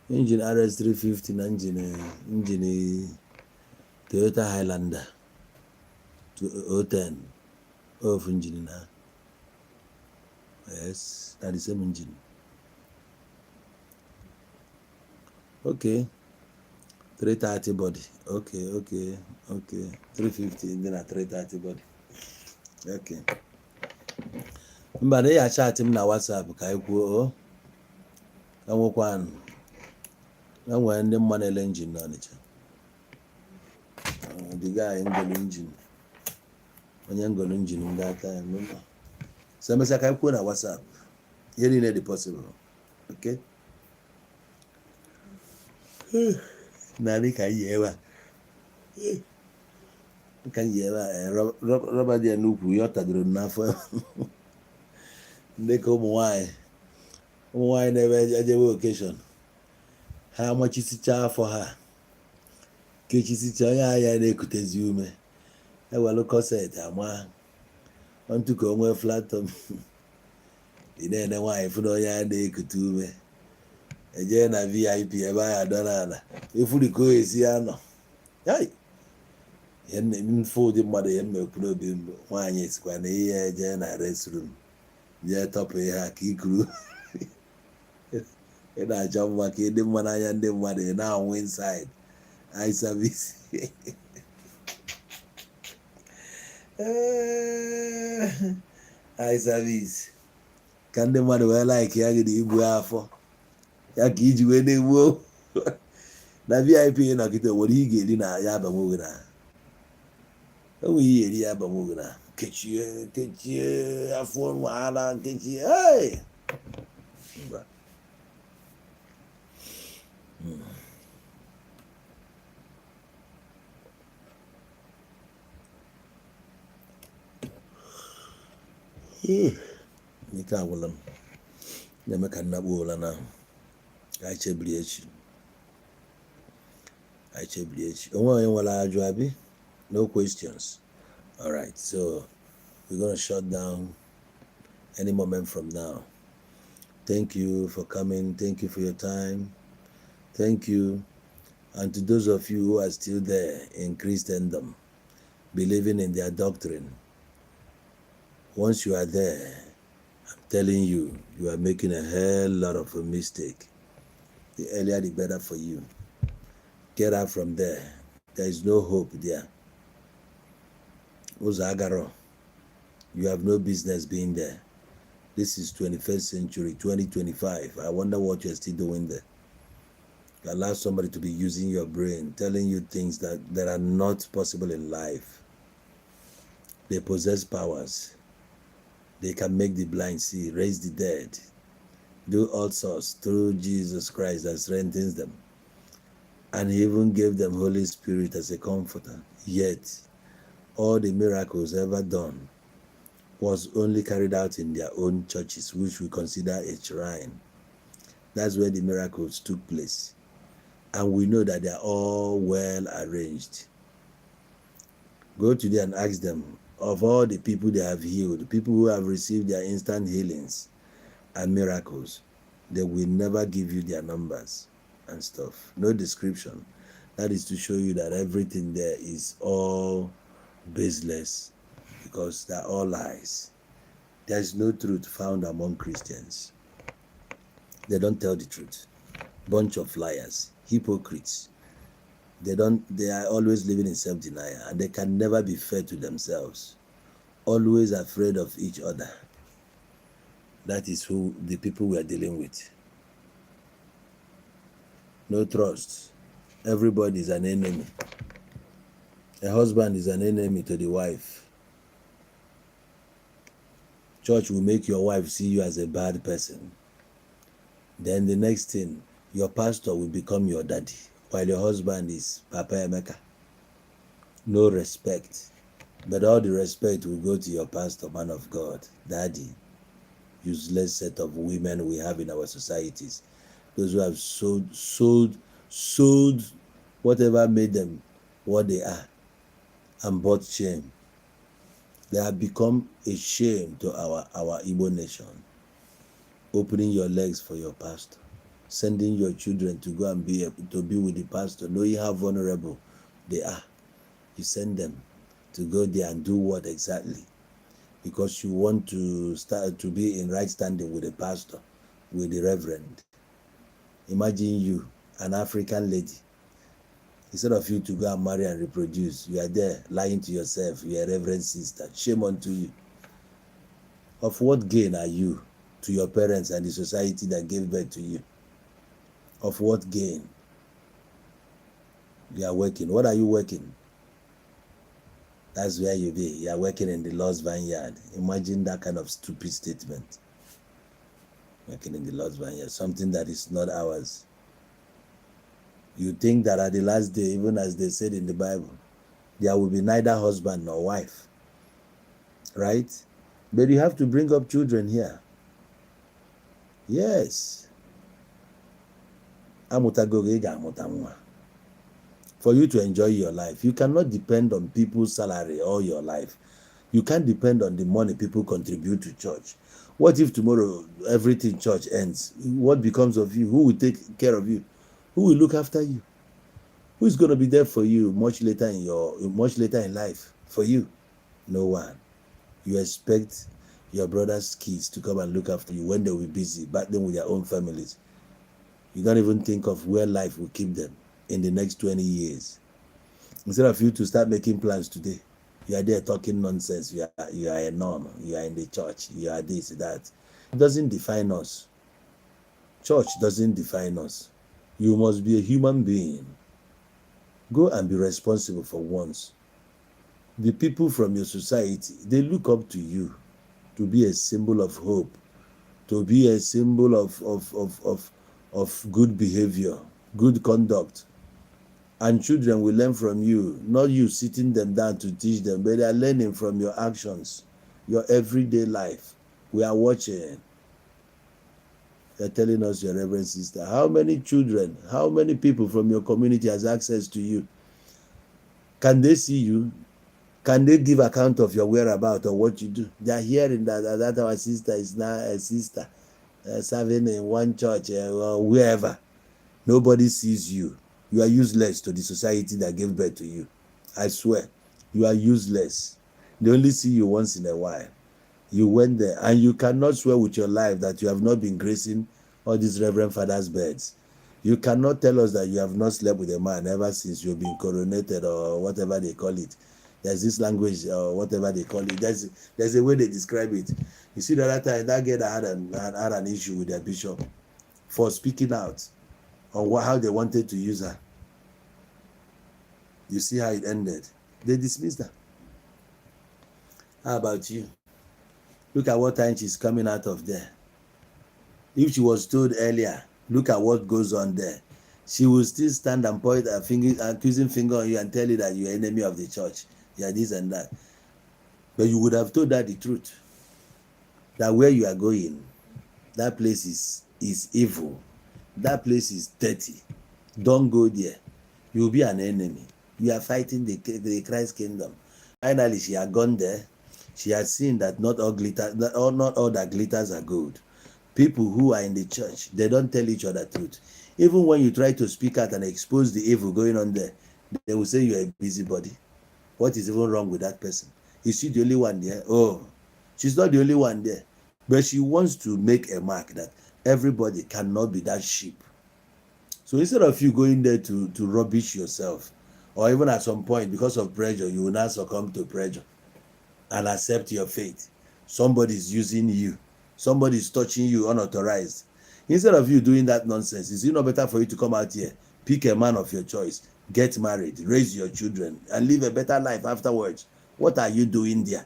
engine, RS 350 na engine Toyota Highlander 010, ofu engine na, yes, na the same engine. Okay, 330 body. Okay, 350 ndị na 330 body. Okay, mba, na ya chat m na WhatsApp ka anyị kwuo. O enwekwanụ, enwere ndị mma na-ele engine n'Ọnịcha. The guy ngolu engine, onye ngolu engine ndị aka ya mba. So emesịa ka anyị kwuo na WhatsApp. Ihe niile dị possible. Okay, narị ka anyị yi ebe a, ka anyị yi ebe a rọba dị ya n'ukwu ya, ọ tadoro m n'afọ ndị ka ụmụ nwanyị na-eme ejebe occasion, ha amachisicha afọ, ha kechisicha onye ahịa na-ekutezi ume, ewelu corset ama ntụ ka o nwee flat tummy. Ị na-ene nwaanyị, fụ na onye a na-ekute ume ejee na VIP ebe ahụ adọ n'ala efuri ka o esi ya nọ. Yai! Ihe mfe ụdị mmadụ, ihe m ekwu n'obi mbụ, nwaanyị sikwa na ihe eje na restroom jee tọpụ ihe a ka ikuru. Ị na-achọ mma ka ị dị mma n'anya ndị mmadụ, ị na-anwụ inside. Eye service. Eye service ka ndị mmadụ wee like ya gị na ibu afọ ya ka iji wee na-egbu na VIP. Nọkịta nwere ihe ị ga-eri na ya abanwe gị na enweghị ihe eri ya abanwe gị na kechie kechie afọ wahala kechie. Hey! Mba. Ike agwụla m na-eme ka nnakpu ụra na ka anyị chebiri echi, anyị chebiri echi. Onwe onye nwere ajụ abi? No questions. All right, so we're gonna shut down any moment from now. Thank you for coming. Thank you for your time. Thank you. And to those of you who are still there in Christendom, believing in their doctrine, once you are there, I'm telling you, you are making a hell lot of a mistake. The earlier the better for you. Get out from there. There is no hope there. Ụzọ agaro. You have no business being there. This is 21st century, 2025. I wonder what you're still doing there. You allow somebody to be using your brain, telling you things that are not possible in life. They possess powers. They can make the blind see, raise the dead, do all sorts through Jesus Christ that strengthens them. And he even gave them Holy Spirit as a comforter. Yet, all the miracles ever done was only carried out in their own churches, which we consider a shrine. That's where the miracles took place. And we know that they are all well arranged. Go today and ask them of all the people they have healed, people who have received their instant healings and miracles, they will never give you their numbers and stuff. No description. That is to show you that everything there is all baseless because they're all lies. There is no truth found among Christians. They don't tell the truth. Bunch of liars, hypocrites. They don't they are always living in self-denial and they can never be fair to themselves. Always afraid of each other. That is who the people we are dealing with. No trust. Everybody is an enemy. A husband is an enemy to the wife. Church will make your wife see you as a bad person. Then the next thing, your pastor will become your daddy, while your husband is Papa Emeka. No respect. But all the respect will go to your pastor, man of God, daddy. Useless set of women we have in our societies. Those who have sold, sold, sold whatever made them what they are and bought shame. They have become a shame to our Igbo nation. Opening your legs for your pastor, sending your children to go and be with the pastor, knowing how vulnerable they are. You send them to go there and do what exactly? Because you want to start to be in right standing with the pastor, with the reverend. Imagine you, an African lady. Instead of you to go and marry and reproduce, you are there lying to yourself. You are a reverend sister. Shame unto you. Of what gain are you to your parents and the society that gave birth to you? Of what gain? You are working. What are you working? That's where you be. You are working in the Lord's vineyard. Imagine that kind of stupid statement. Working in the Lord's vineyard, something that is not ours. You think that at the last day, even as they said in the Bible, there will be neither husband nor wife. Right? But you have to bring up children here. Yes. Amụtago gị, ị ga-amụta nwa. For you to enjoy your life, you cannot depend on people's salary all your life. You can't depend on the money people contribute to church. What if tomorrow everything church ends? What becomes of you? Who will take care of you? Who will look after you? Who is going to be there for you much later in life for you? No one. You expect your brother's kids to come and look after you when they will be busy battling with their own families. You don't even think of where life will keep them in the next 20 years. Instead of you to start making plans today, you are there talking nonsense. You are a norm. You are in the church. You are this, that. It doesn't define us. Church doesn't define us. You must be a human being. Go and be responsible for once. The people from your society, they look up to you to be a symbol of hope, to be a symbol of good behavior, good conduct. And children will learn from you, not you sitting them down to teach them, but they are learning from your actions, your everyday life. We are watching. They're telling us, your reverend sister, how many children, how many people from your community has access to you? Can they see you? Can they give account of your whereabouts or what you do? They are hearing that our sister is now a sister serving in one church or wherever. Nobody sees you. You are useless to the society that gave birth to you. I swear, you are useless. They only see you once in a while. You went there and you cannot swear with your life that you have not been gracing all these reverend fathers' beds. You cannot tell us that you have not slept with a man ever since you've been coronated or whatever they call it. There's this language or whatever they call it. There's a way they describe it. You see, the other time, that girl that had an issue with their bishop for speaking out on how they wanted to use her. You see how it ended. They dismissed her. How about you? Look at what time she's coming out of there. If she was told earlier, look at what goes on there, she will still stand and point a finger, accusing finger on you and tell you that you're enemy of the church. You are this and that. But you would have told her the truth. That where you are going, that place is evil. That place is dirty. Don't go there. You will be an enemy. You are fighting the Christ kingdom. Finally, she had gone there. She had seen that not all that glitters are gold. People who are in the church, they don't tell each other truth. Even when you try to speak out and expose the evil going on there, they will say you are a busybody. What is even wrong with that person? Is she the only one there? Oh, she's not the only one there. But she wants to make a mark that everybody cannot be that sheep. So instead of you going there to rubbish yourself, or even at some point, because of pressure, you will now succumb to pressure and accept your fate. Somebody's using you, somebody's touching you unauthorized. Instead of you doing that nonsense, is it not better for you to come out here, pick a man of your choice, get married, raise your children, and live a better life afterwards? What are you doing there?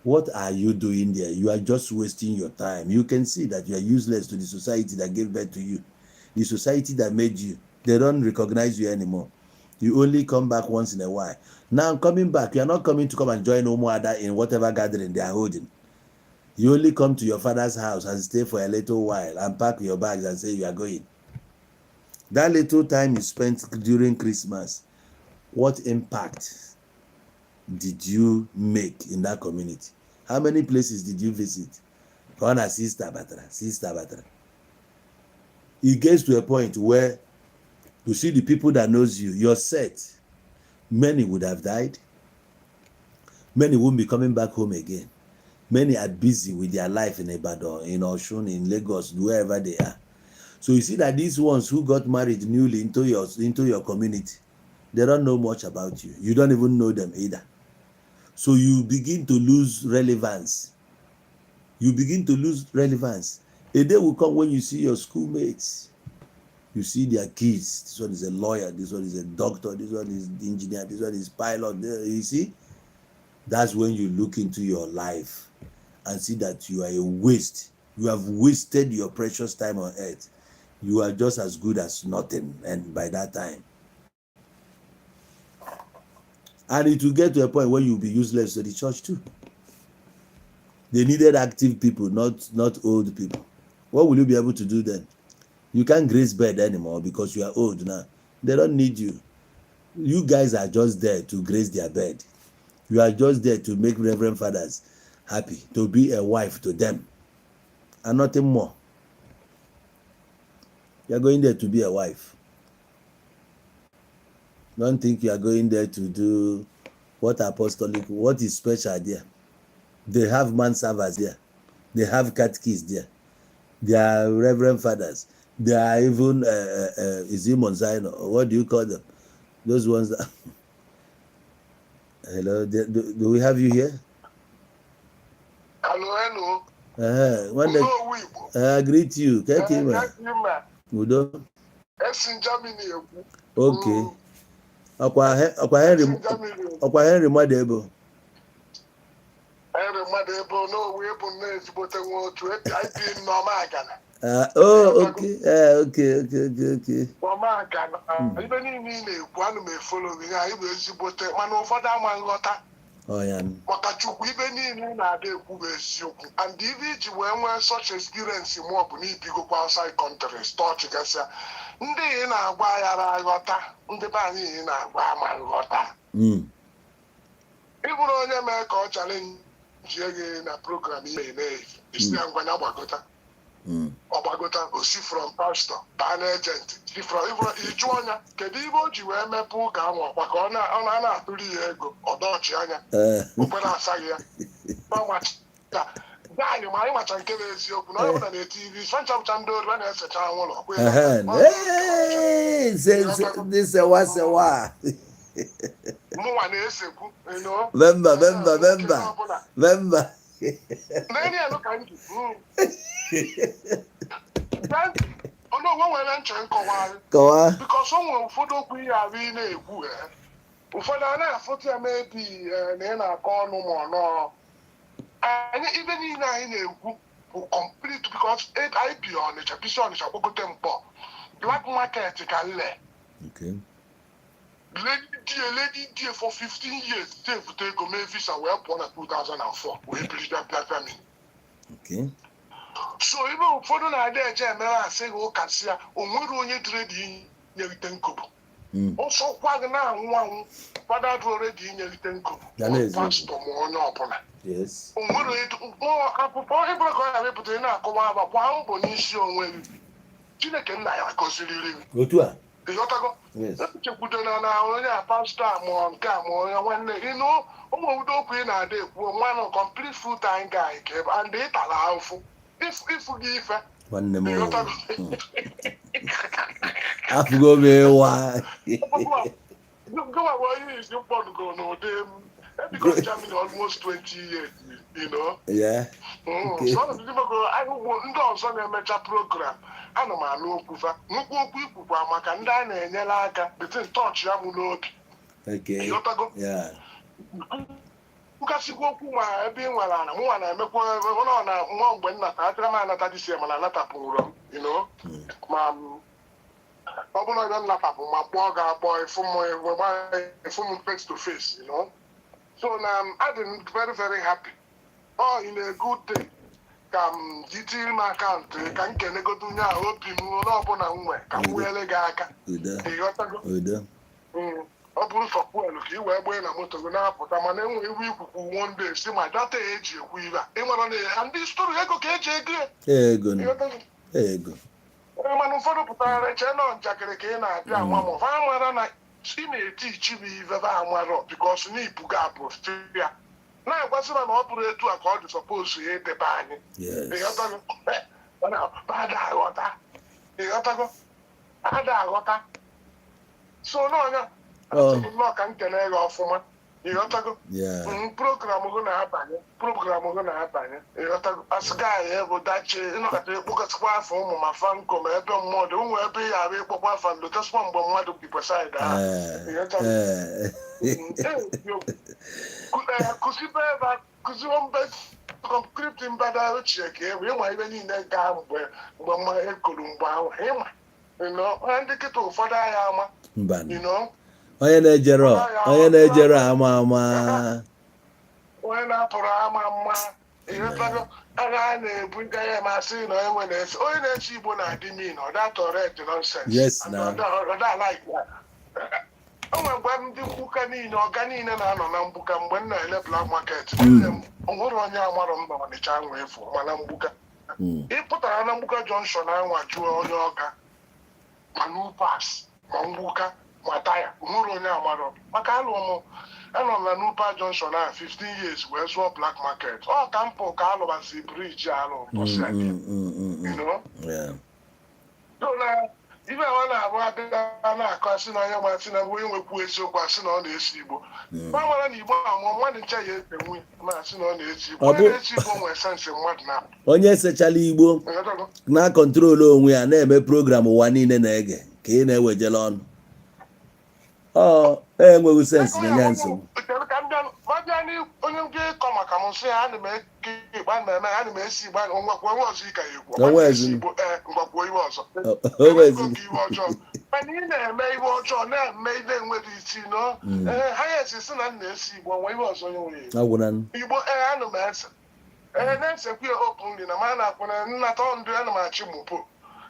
What are you doing there? You are just wasting your time. You can see that you are useless to the society that gave birth to you, the society that made you. They don't recognize you anymore. You only come back once in a while. Now, coming back, you are not coming to come and join Umuada in whatever gathering they are holding. You only come to your father's house and stay for a little while and pack your bags and say you are going. That little time you spent during Christmas, what impact did you make in that community? How many places did you visit? Ka ọ na sister batara, sister batara. It gets to a point where you see the people that knows you, your set, many would have died. Many won't be coming back home again. Many are busy with their life in Ibadan, in Osun, in Lagos, wherever they are. So you see that these ones who got married newly into your community, they don't know much about you. You don't even know them either. So you begin to lose relevance. You begin to lose relevance. A day will come when you see your schoolmates, you see their kids. This one is a lawyer, this one is a doctor, this one is engineer, this one is pilot. You see, that's when you look into your life and see that you are a waste. You have wasted your precious time on earth. You are just as good as nothing. And by that time, and it will get to a point where you'll be useless to the church too. They needed active people, not old people. What will you be able to do then? You can't grace bed anymore because you are old now. They don't need you. You guys are just there to grace their bed. You are just there to make reverend fathers happy, to be a wife to them, and nothing more. You are going there to be a wife. Don't think you are going there to do what apostolic, what is special there. They have man servers there. They have catechists there. They are reverend fathers. They are even, is it Monsignor? What do you call them? Those ones that, hello, do we have you here? Hello, hello. When they Onowu Igbo. Greet you, Eh, Keke ma, thank you, ma. Udo, Esi Germany ekwu. Okay. Ọkwa Henry, Esi Germany ekwu. Ọkwa Henry mmadụ ebo. Henry mmadụ ebe Onowu ịbụ nne ezigbote nwa otu IPN n'ọma agana. Oh, okay. Ọma agana. Ibe niile ị na-ekwu, ana m efollow gị, ya ịbụ ezigbote, mana ụfọdụ ama nghọta. Oh, ya. Maka Chukwu, ibe niile ị na-ada ekwu bụ eziokwu, and ibe iji wee nwee such experience mụọ bụ na ibigokwa outside countries, touch gasịa ndị ị na-agba aghara aghọta, ndị be anyị ị na-agba ama nghọta. Ị bụrụ onye mee ka ọ challenge gị na program ime eme, isi ya ngwa ya gbagota. Ọ gbagota, o si from pastor baa na agent, si from ịjụ anya kedu ibe o ji wee mepee ụka ahụ, ọkwa ka ọ na-atụrụ ya ego ọdọchi anya. Okwere asaghị ya gaanyị, ma anyị macha nke bụ eziokwu na onye ọbụla na-eti ibe isi nchapụcha, ndị ori a na-esecha anwụrụ ọkwa. Hey, ndị sewa sewa. Mụnwa na-esekwu you know. Member, member, member, Nke ọbụla. Member. N'elu elu ka m ji. Onye onwe nwere nche nkọwagharị. Kọwaa. Because o nwere ụfọdụ okwu ihe arụ ị na-ekwu, ụfọdụ a na-afụta ya mebi na ị na-akọ ọnụ, ma ọ nọọ anyị ibe niile anyị na-ekwu bụ complete, because anyị bi Ọnịcha, bisi Ọnịcha kpogote mkpọ black market ka nle. Lady lady die for 15 years, sevute ego, mee visa, wee pụọ na 2004, wee biri bịa bịa Germany. So ebe ụfọdụ na-adị eje emere asị gị ụka si ya, o nwere onye dị ready inyerite nkobo. Ọsọkwa gị na-anwụ anwụ, fada dị ready inyerite nkobo. Ya na eziokwu. Pastor ma onye ọbụla. O nwere onye akwụkwọ ịbụrụ ka ọ ya mepụta, ị na-akọwa aba, gbaa mbọ n'isi onwe gị. Chineke nna ya gọziriri gị. Otu a. Ịghọtago? Yes. Echekwudona na onye a pastọ a mụọ nke a mụọ onye nwanne gị nụ ụmụ ụdị okwu ị na-ada ekwu nwanụ complete full time guy ka ebe and ị tara ahụfụ ịfụ gị ife. Nwanne m o. Ịghọtago? Afụgo m ịwa. Gịwa bụ onye isi mkpọdugo n'ụdị m ebigo Germany almost 20 years. So ọ dị ahụgbo ndị ọzọ na-emecha program, ana m anụ okwu fa nnukwu okwu ikwukwa maka ndị a na-enyere aka betin touch ya mụ n'obi. Ịghọtago? Yeah. Kwukasịkwa okwu ma ebe ị nwere ana mụnwa na-emekwa ebe ọ na mmụọ mgbe m nata atịra m anata dịsi mana anatapụrụ m ma ọ bụrụ na m natapụ ma kpọọ gị akpọ ịfụ m, ịfụ m face to face. So na adị m very very happy ọ in a good day ka m ji tiri m account ka m kenegodo onye ahụ obi m onye ọbụla m nwe ka m were gị aka. Udo. Ịghọtago? Udo. Ọ bụrụ sọ fuel ka ị wee gbee na moto gị na-apụta, mana enwe iwu ikwukwu one day si ma data eji ekwu ibe a ịmara na ya ndị story ego ka eji ego ya. Ego nụ. Ịghọtago? Ego. Ee, mana ụfọdụ pụtara chee nọ njakịrị ka ị na-abịa ama ma ụfọdụ amara na ị na-eti ichi bụ ive ba amarọ because na ibuga abụ ya na-agwasị na ọ bụrụ etu a ka ọ dị suppose ya edebe anyị. Ịghọtago? Mana ada aghọta, ịghọtago, ada aghọta. So n'ọnya Oh. asị m nnọọ ka m kene gị ọfụma, ịghọtago? Yeah. Program gị na-abanye, program gị na-abanye, ịghọtago? Asịga ya bụ dachie ịnọkọta ịkpọkọsịkwa afọ ụmụ ma fanko ma ebe mmụọ dị ụmụ ebe ya abịa ịkpọkwa afa lotasịkwa mgbe mmadụ bikwa side ahụ. Ịghọtago? Kụzibe ebe a, kụziwo mbe kọmkripti mbada ochie ka ewu ịma ibe niile gaa mgbe mgbe mma ekoro mgbe ahụ ịma. Ha ndị kịta ụfọdụ agha ama. Mba. You know Onye na-ejero ama ama. Onye na-apụrụ ama mma, ịghọtago? Agha a na-ebu ndị agha ma asị na onye na-ese onye na-eche Igbo na-adị mean, ọ da tolerate nonsense. Yes, And na. ọ da like that. O nwere mgbe ndị mgbuka niile ọga niile na-anọ na mgbuka mgbe m na-ele black market. Nne m, o nwere onye amarọ m na Ọnịcha anwa efu mana mgbuka ị pụtara na mgbuka junction anwa jụọ onye ọka ma nupas ma mgbuka ma taya, o nwere onye amarọ maka alụ m anọ m na nupa junction ahụ 15 years wee zụọ black market. Ọ ka mpụ ka alụbazi bridge alụ mbọsị a. So na ibe ọ na-abụ abịa na-akọ asị na onye masị na onye nwekwu eziokwu asị na ọ na-esi Igbo ma mara na Igbo amụọ mmadụ nche ya ese nwunye ma asị na ọ na-esi Igbo. Ọ Onye na-esi Igbo nwere sense mmadụ na Onye sechala Igbo Ịghọtago? na control onwe ya na-eme program ụwa niile na-ege ka ị na-ewejele ọnụ ọ enweghị sense na-enye ya nsogbu. Chere ka m bịa ma bịa onye nke ịkọ maka m sị ya ana m eke igba ana m eme ana m esi Igbo ngwakwuo onwe ọzọ ị ka ya ekwu. Onwe Esi ezi. Igbo ee ngwakwuo ihe ọzọ. O nwezi. Ego ka ihe ọjọọ mana ị na-eme ihe ọjọọ na-eme ihe enweghị isi no. Ee, ha ya esi sị na m na-esi Igbo nwe ihe ọzọ onye nwere ya. Agwụna. Igbo ee ana m ese ee na-esekwu ya openly na ma na-akwụna nnata ndụ ana m achị mụpo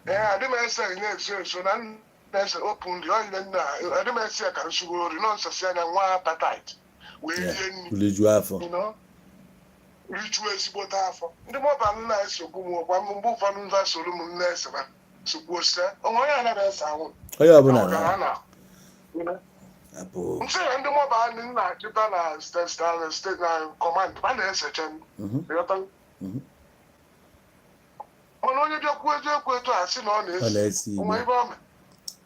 ee adị m ese na-eso eso na m na-ese openly ọ ile nna adị m ese ya ka nsogbu ori nọ nsesi anya nwa appetite wee rie nri. Rijuo afọ. Rijuo ezigbote afọ. Ndị mobile na-esogbu m gwa m mgbe ụfọdụ mva soro m na-ese ma sogbuo se onwe onye anaghị ese anwụ. Onye ọbụla Ọgara na na apụ. Nsị na ndị mobile na-achịta na steeti na command a na-eseche m. Ịghọtago? Mhm. Mana onye bịa kwuo eziokwu etu a sị na ọ Ọ na-esi na-esi Igbo. onwe ebe ọ mee.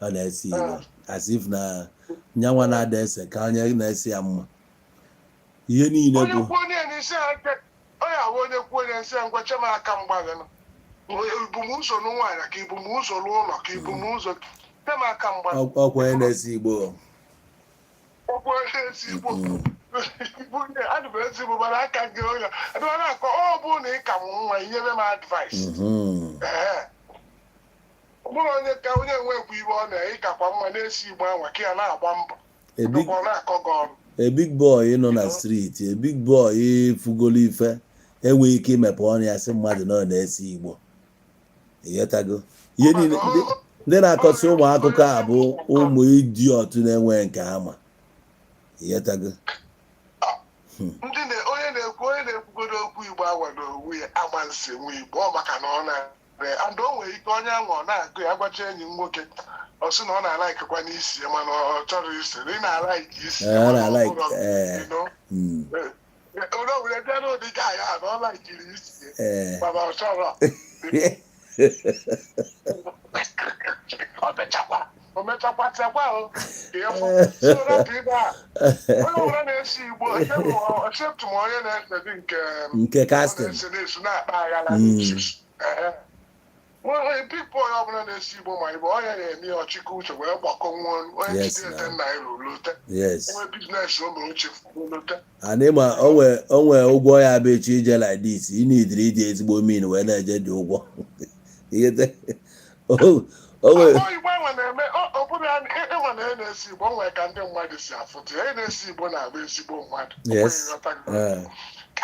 Ọ na-ese Igbo as if na nyanwa na-ada ese ka onye na-ese ya mma ihe niile Onye bụ kwuo onye n'isi ha nke onye ahụ onye kwuo onye nsị ya ngwa che m aka mgbaganụ ibu m ụzọ nwaanyị ka ibu m ụzọ n'ụlọ ka ibu m ụzọ che m aka mgba. Ọkwa onye na-ese Igbo. Okwu onye na-esi Igbo. Ana m esi Igbo mana aka gị onye adịba na-akọ ọ bụrụ na ị ka m nwa inyere m advice. Ee, ọ bụrụ onye ka onye nwekwa iwe ọ na ịkakwa mma na-esi Igbo anwa ka ya na-agba mbọ A big ọ na-akọ gị ọnụ. A big boy nọ na street, a big boy fugolo ife enweghị ike imepe ọnụ ya sị mmadụ na ọ na-ese Igbo, ịghọtago? Ihe niile ndị na-akọsị ụmụ akụkọ a bụ ụmụ idiot na-enwe nke ha ma, ịghọtago? Ndị na onye na-ekwu onye na-ekwugodo okwu Igbo agwa na onwe ya ama nsi nwe Igbo ọ maka na ọ na And o nwere ike onye ahụ ọ na-agụ ya, gwacha enyi m nwoke, ọ sị na ọ na-alaikikwa n'isi ya, mana ọ chọrọ isi, ị na-alaiki isi ya, Ọ mana ọ na-alike, bụrụ, onye ọbụla bịa n'ụdị ga ya na ọ laikiri isi ya, mana ọ chọrọ. O mechakwa tekwa o ka ịfụ. So rapụ ibe a, onye ọbụla na-esi Igbo, except ma onye na-ese dị nke nke ọ casting. na-ese na-esu na-akpa aghara. Onye big boy ọbụla na-esi Igbo, ma Igbo onye na-eme ya ọchịkọ uche wee gbakọ nwa onye jide 10 naira olote onwe business o mere ochefu olote. And ịma onwe ụgwọ ya bụ echi ije like this, ị nidiri ịdị ezigbo min wee na-eje dị ụgwọ. Ihete? Onwe Ọ Igbo enwe na-eme ọ bụrụ ya ịnwe na na-esi Igbo, o nwere ka ndị mmadụ si afụta ya. Onye na-esi Igbo na-agba ezigbo mmadụ. Ịghọtago?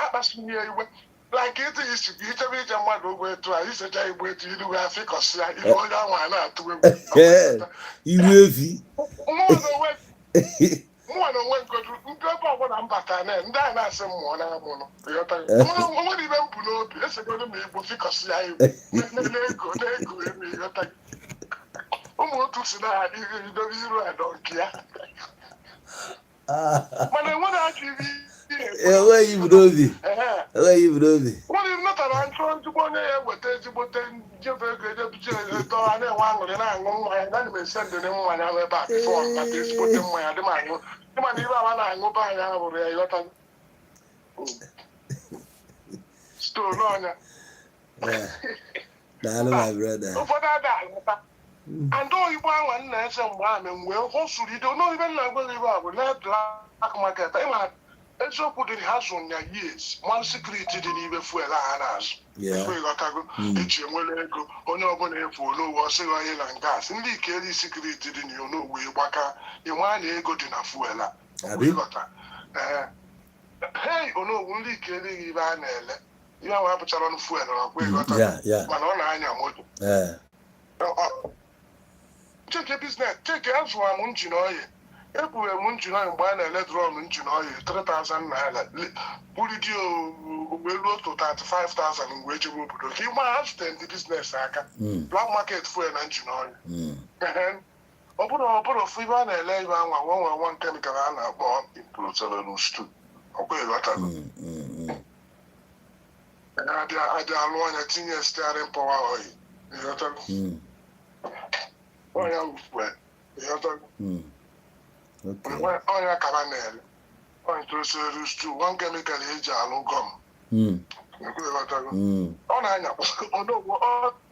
Akpasuru ya iwe like ịtụ isi bụ ichebe ije mmadụ ụgwọ etu a, isecha Igbo etu irugo afịkọsị ya ibe onye ahụ a na-atụ egwu. Iru efi. Mụnwa na onwe nkodu ndị ebe ọbụla m bata na ndị a na-asị m mụọ na-amụnụ. Onwere ibe m bụ n'obi esegodo m Igbo fikọsị ya igbo n'ego n'ego eme. Ịghọtago? Ụmụ otu si na idobe iru adọ nke ya, mana enwere ajọ ibe ihe. Enweghị ibu n'obi. Enweghị ibu n'obi. Nwere nnọtara nchọ ezigbo onye ya eweta ezigbote njefe ego ejebuje dọra na-enwe aṅụrị na-aṅụ mmanya. Naanị m ese ndịrị mmanya ebe a before nata ezigbote mmanya dị m aṅụ, ịma na ibe awa na-aṅụ be anyị ahụrụ ya. Ịghọta stone ọnya. Yeah. Daalụ, my brother. Ụfọdụ ada aghọta and oyigbo anwa nna ese mgbe ahụ m wee hụsụrụ n'oyibe nna gwere ibe a bụ lee black market. Ịma eziokwu dị ha zụ nya years man secret dị n'ibe fuel a ha na-azụ. Ife ịghọtago? Eji enwere ego onye ọbụla efu onowu ọsịghị onye na gas ndị ikeri secret dị na onowu ịgbaka ịnwa na ego dị na fuel a. Abi? Ịghọta? Ee, hei, onowu ndị ikeri ibe a na-ele ihe ahụ apụchara ọnụ fuel nakwa. Ịghọtago? Yeah. Mana ọ na-anya moto. Cheke business, cheke azụrụ m engine oil, ekpughere m engine oil mgbe a na-ele drum engine oil 3000 naira kwuridi wee ruo to 35,000 mgbe ejebe obodo ka ịgba ha zute ndị business aka. Black market fuel na engine oil. Ehe. Ọ bụrụ ofu ibe a na-ele ibe anwa nwa nwe nwa chemical a na-akpọ improselus 2 ọkwa. Ịghọtago? Adị alụ ọnya tinye steering power oil. Ịghọtago? Ọnya fuel. Ịghọtago? Okay. Ọnya kaba na-ele nitroserus 2, one chemical eji alụ gum. Ịghọtago? Ọ na-anyakwa ọ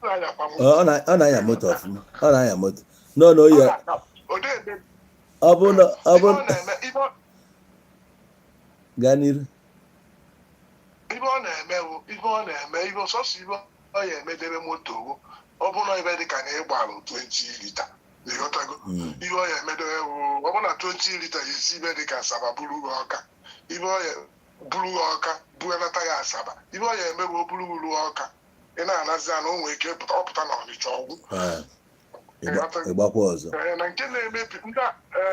na-anyakwa moto. Ọ na-anya moto ọfụma, ọ na-anya moto no no ya. Ọ na-eme Ọ bụ na ọ ibe bụ ọ na-eme ibe gaa n'iru. Ibe ọ na-eme bụ ibe ọ na-eme ibe ọsọsọ ibe ọ ya emedebe moto bụ ọ bụ na ibe dị ka na ịgbalụ 20 litre. Ịghọtago? Ihe ọ ya emedebe bụ ọ bụ na 20 litre ya esi ibe dị ka Asaba buru gị Ọka, ibe ọ ya buru gị Ọka buelata ya Asaba. Ibe ọ ya eme bụ o buru gị ruo Ọka, ị na-anazi ana, o nwere ike ịpụta ọpụta na Ọnịcha ọgwụ. Ah, ịgbakwa ọzọ. Ee, na nke na-emebi ndị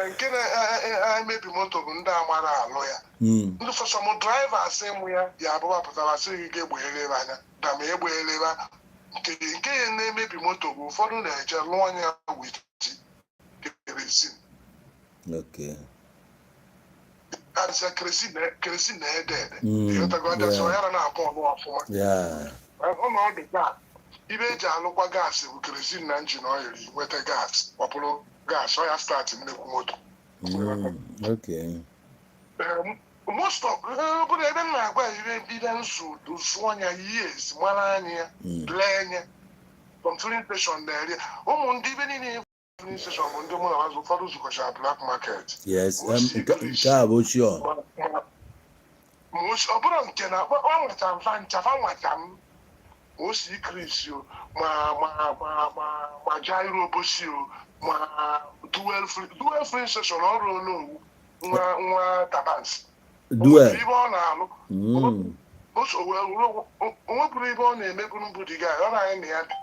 nke na-emebi moto bụ ndị amara alụ ya. Ndị fọsọm driver asị mụ ya ya abụba pụtara sị gị ga-egbeghere anya na ma egbeghere nke ya na-emebi moto bụ ụfọdụ na-eje lụọ ya with kerosene. Azịa kerosene na-ede ede. Ịghọtago? Adasị ọ yara na-akpọ ọnụ ọfụma. Ọnọdụ gas, ibe eji alụkwa gas bụ kerosene na engine oil. Nweta gas, ọpụrụ gas, ọ ya start nnekwu moto. Most of ọ bụrụ ebe m na-agwa ya ibe nzu zụọ ya years mara anya ya. Lee anya from filling station na-ere ụmụ ndị ibe niile filling station bụ ndị mụ na ha ụfọdụ zụkọchara black market. Yes, nke a bụ sure. Ma ọ bụrụ nke na ọ nwacha m fa ncha fa nwacha m, ma o si ikris o, ma Jairo Obosi o, ma dual filling station ọrụ Onowu nwa nwa Tabans. Dual. Ibe ọ na-alụ o nwepụrụ ibe ọ na-emeburu mbụ dị ga ọ na-anyị na ya bi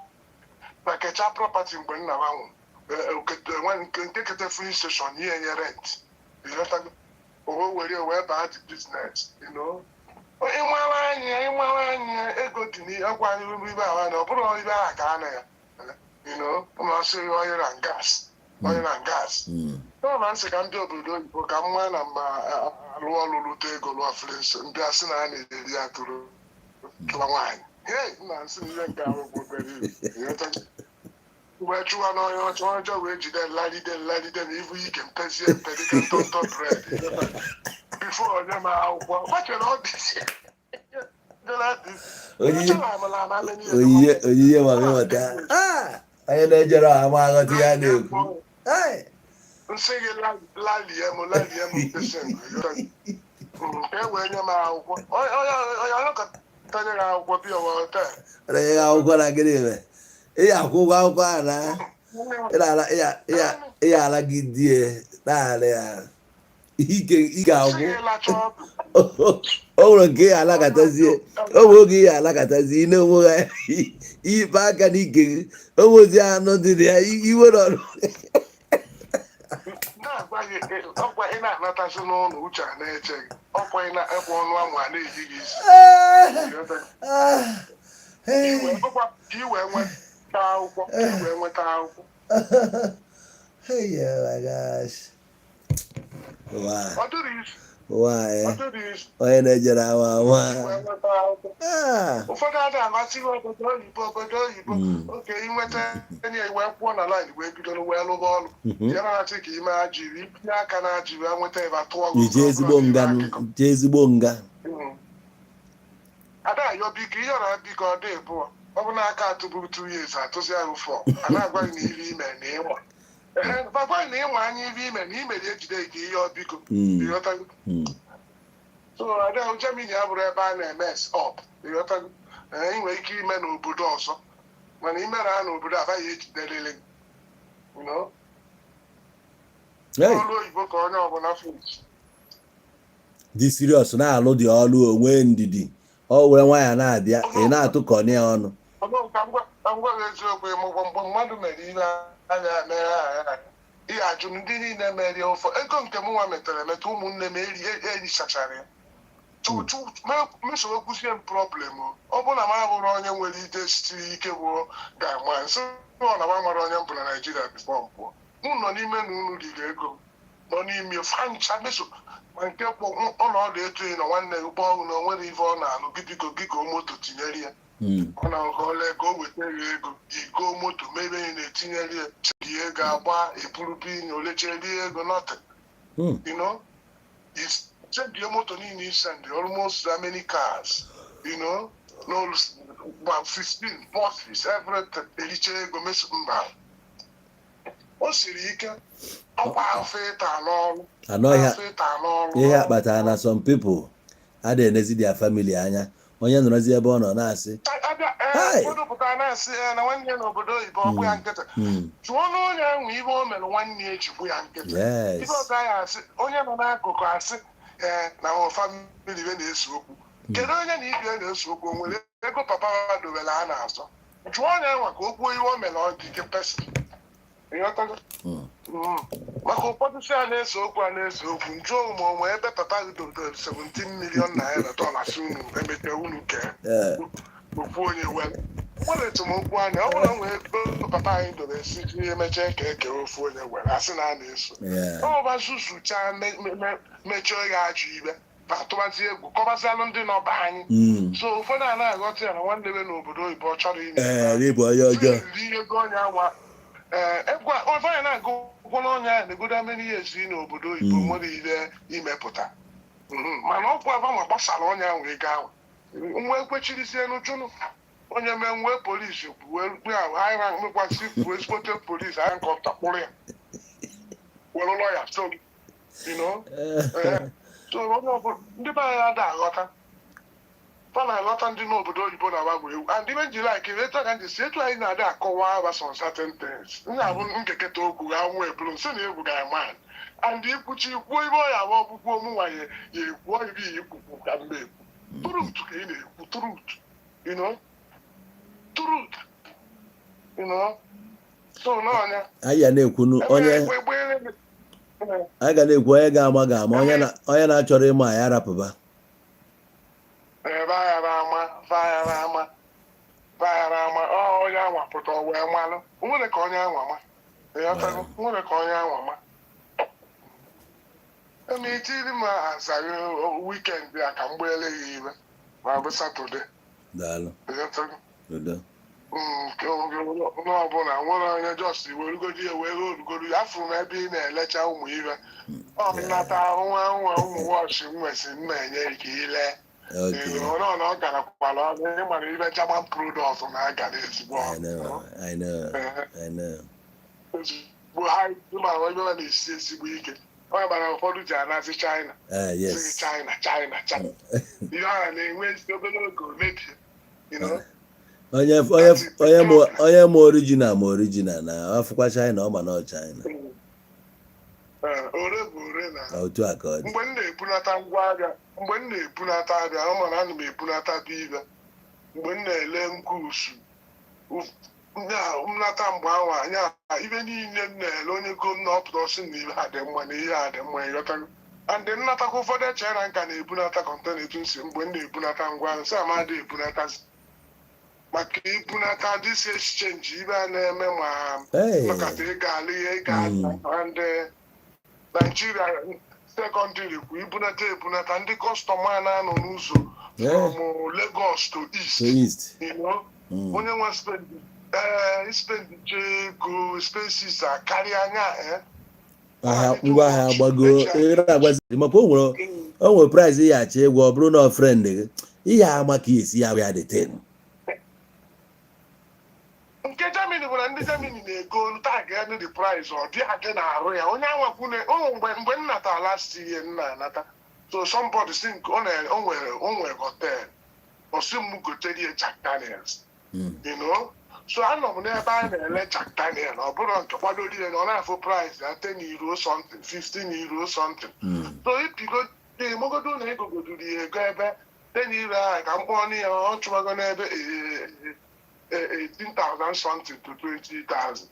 na kecha property mgbe nna m nwụrụ. Nke kete filling station ihe nye rent. Ịghọtago? O wee were wee baa the business, ịmara anya ego. dị n'ihe ọkwa ibe ahụ na ọ bụrụ ibe ahụ ka a na ya na-asị oil and gas, oil and gas. Ọ na nsị ka ndị obodo oyibo ka mma na mma alụ ọrụ, rute ego, lụọ filins, ndị asị na a na-eri atụrụ chụwa nwaanyị. Hey, nna, nsị na ihe nke ahụ bụ obere iwe. Wee chụwa n'onye ọcha ọjọọ, wee jide nlaride nlaride na ibu ike mpezie mpe dịka ntọntọ bread before onye ma akwụkwọ gbachere ọ dị. Onyinye, onyinye ma ịghọta. Ah, onye na-ejere ọha ma aghọta ihe a na-ekwu. Ai! Nsị gị lalie m, lalie m mkpịsị nke wee nye m akwụkwọ, onye ọkọta nye gị akwụkwọ bịa ọwa hotel. Onye gị akwụkwọ na gịnị mere ị akwụ ụgwọ akwụkwọ ahụ na ị na-ala- ị ala gị die na-ala ya ike ị Nsị ga-agwụ. Gị lacha ọdụ. O nwere nke ị alakọtazie, o nwere oge ị alakọtazie, ị na-onwe gị ikpe aka n'ike gị, o nwezi anụ dị na ya iwere ọrụ. Na-agwa gị ọkwa ị na-anatazi n'ụlọ, uche a na-eche gị, ọkwa ị na-ekwe ọnụ amụ a na-eyi gị isi. Ọkwa ka ị wee nweta akwụkwọ, ka ị wee nweta akwụkwọ. Hey, oh my gosh. Ụwa, Ọ dịrị isi. ụwa, Ọ eh, dịrị isi. Onye na-ejere awa awa. Ka ị wee nweta akwụkwọ. Ah. Ụfọdụ adịghị amasị obodo oyibo, obodo oyibo. Oke inweta enye wee kwụọ na line, wee bidoro wee lụba ọrụ. Ya na-achị ka ime ajiri itinye aka na ajiri nweta ebe atụọ gị. Ije ezigbo nga nụ, jee ezigbo nga. Ada ayọ biko, ihe ọra biko, ọ dị bụọ ọ bụ n'aka atụburu 2 years, atụzi ahụ fọ a na-agwa gị na ihe ime na ịnwa. Ehe, gwa gị na ịnwa anya ihe ime na imere ejide gị ihe ọ biko. Ịghọtago? So ada Germany abụrụ ebe a na-eme up, ịghọtago? Ee, ị nwere ike ime n'obodo ọzọ, mana imere ha n'obodo abaghị ejiderịrị gị. Hey, Ọrụ oyibo ka onye ọbụla finish. Dị serious na-alụ dị ọlụ onwe ndidi, ọ were nwayọ na-abịa, ị na-atụkọni ya ọnụ. Ọ bụrụ ka m gwa gị eziokwu, ịmụgwọ mgbe mmadụ mere ihe anya mere anya, ihe ajụ ndị niile merie ụfọ ego nke m nwa metere emeta, ụmụnne m eri erichachara ya. Mesoro kwusie m problem o. Ọ bụrụ na m abụrụ onye nwere ide siri ike bụ ga-ama nsị ọ na m amara onye m bụ na Naijiria before m pụọ. Unu nọ n'ime na unu riri ego m nọ n'ime fancha meso ma nke kpọ ọnọdụ etu ị nọ, nwanne gị kpọọ na o nwere ife ọ na-alụ gị, biko gị goo moto tinyere ya. Ọ na nke ọla ego o weta ya ego igo moto mebe ya na-etinyere ya rie ego agba eburubu inye oleche rie ego nothing. You send your moto niile, you send almost how many cars, no, about 15 buses, everything, ericha ego meso mba. O siri ike, ọkwa afọ ịta n'ọrụ. Anọ ihe. Afọ ịta n'ọrụ. Ihe a kpatara na some people adịghị enezi their family anya, onye nọrọzi ebe ọ nọ na-asị Abịa Hey! ee, ụfọdụ pụtara na-asị ee na nwanne ya n'obodo oyibo ọgbụ ya nkịtị. Jụọ na onye ahụ ihe o mere nwanne ya ejikwu ya nkịtị. Ife ọzọ anyị asị, onye nọ n'akụkụ asị ee na nwe family be na-ese okwu. Kedu onye na ibe ya na-ese okwu? O nwere ego papa ha dobere a na-azọ? Jụọ onye nwa ka o kwuo ihe o mere ọ dị ike pesi. Ịghọtago? Mm. Maka ụfọdụ si a na-ese okwu, a na-ese okwu, njụọ ma onwe ebe papa gị dobere 17 million naira dollars, unu emete unu kee. Okwu onye wee nwere esemokwu anya, ọ bụrụ na nwee ego papa anyị dobere si ihe emechaa ka eke ofu onye were asị na a na-eso. Ọba zuzucha mechie ya ajọ ibe ma tụbazie egwu kọbazialụ ndị nọba anyị. So ụfọdụ a na-aghọta ya na nwanne be n'obodo oyibo ọ chọrọ ime. Ee, n'ịbụ onye ọjọọ. Iri ego onye anwa ee egwu ụfọdụ anyị na-agụ ụgwọ n'ọnya ya na-egodo many years ị n'obodo oyibo nwere ihe imepụta. Mana ọkwa aba ma gbasara onye ahụ ego ahụ nwa ekwechirizie n'ujunu onye mee nwee polisi kwuwe ahụ high rank mekwasị kwuo ezigbote polisi agha nkọpụta kpụrụ ya were lọya so so onye ọbụla ndị be anyị ada aghọta, fa na-aghọta ndị n'obodo oyibo na-agbagwo egwu and ibe nji like etu aka nji si etu anyị na-adị akọwa aba some certain things m na-abụ nkeketa okwu ga nwa ebulu nsị na egwu ga-ama and ikwuchi ikwuo ibe ọ ya abụ ọbụkwuo mụ nwa ya ya ekwu ibe ya ikwukwu ka m na-ekwu truth ka ị na-ekwu truth, truth, so n'ọnya. Anyị ga na-ekwunu onye anyị ga na-ekwu, onye ga-ama ga-ama, onye na-achọrọ ịma ya arapụba. Ebe aghara ama, va aghara ama. Baghara ama ọ onye anwa pụta o wee malụ. O nwere ka onye anwa ma. Ịghọtago? O nwere ka onye anwa ma. Eme itiri m azaghị weekend ya ka m gbeele ya iwe ma bụ Saturday. Daalụ. Ịghọtago? Udo. Nke onye ọbụla nwere onye just werugodi ya wee orugoro ya, afụrụ m ebe ị na-elecha ụmụ ibe ọ m nata nwa nwa ụmụ watch m nwesị m na-enye ka ile. Ọ na ọ garakwara ọnụ, ịmara ibe German product na-agara ezigbo I know, I know, I know. Ezigbo ha, ịmara ibe ha na-esi ezigbo ike, onye mara ụfọdụ ji anazi China. Sị China, China, China, ihe a na-enwe ezi obere oge o mebie. Onye ma original, ma original na afụkwa China, ọ ma na ọ China. Ee, ore bụ ore na Otu a ka ọ dị. Mgbe m na-ebunata ngwa ahịa, mgbe m na-ebunata ahịa, ọ ma na ana m ebunata bụ ibe mgbe m na-ele nkusu nnata mgbe ahụ anya ibe niile m na-ele, onye go m na ọpụta ọsị na ibe a dị mma na ihe a dị mma, ịghọtago? And nnatakwa ụfọdụ echere na nka na-ebunata container etu m si mgbe m na-ebunata ngwa ahịa sị amadị ebunatazi maka ibunata this exchange ibe a na-eme ma Hey. maka ego ala ihe ego ala and Nigeria secondary kwa ibunata ebunata ndị customer na-anọ n'ụzọ from Lagos to East To East. Onye nwe spend ee spend ego expenses akarịa anya Ahịa ngwa ahịa gbago ị na-agbazi maka o nwere price ya achọ ịgwa, ọ bụrụ na ọ friend gị ihe ama ka esi ya ya dị ten. Nke Germany bụ na ndị Germany na-ego tag ya the price ọ dị adị na-arụ ya onye anwakwu na o mgbe m nata last year m na-anata, so somebody si nke ọ na o nwere hotel, ọ sị m gotere ya Jack Daniels. So anọ m n'ebe a na-ele Jack Daniel, ọ bụrụ nke kwadoro ya na ọ na-afụ price ya 10 euro something, 15 euro something. So ipigo mogodo na egogoduru ya ego ebe 10 euro ahụ ka m kpọọ ya, ọ chụbago n'ebe 18,000 something to 20,000.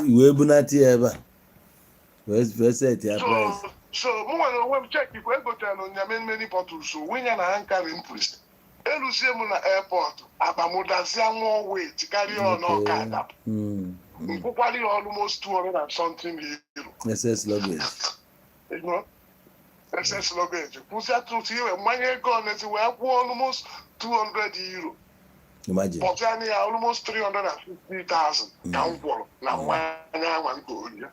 Iwee bunata ya ebe a wee set ya price. So mụ nwere onwe m check ikwe egotere nya many many bottles, so winye na ha nkari mpris eluzie m na airport akpamudazie nwụọ weight karịa ọnụ ọka adapụ nkwụkwara ya almost 200 and something euro. Excess luggage. Excess luggage kwụsịa tụtụ iwe mmanya ego onezi wee kwụọ almost 200 euro. Imagine. Pọtịa ya almost 350,000 ka m kwụrụ na mmanya anwa nke ori ya.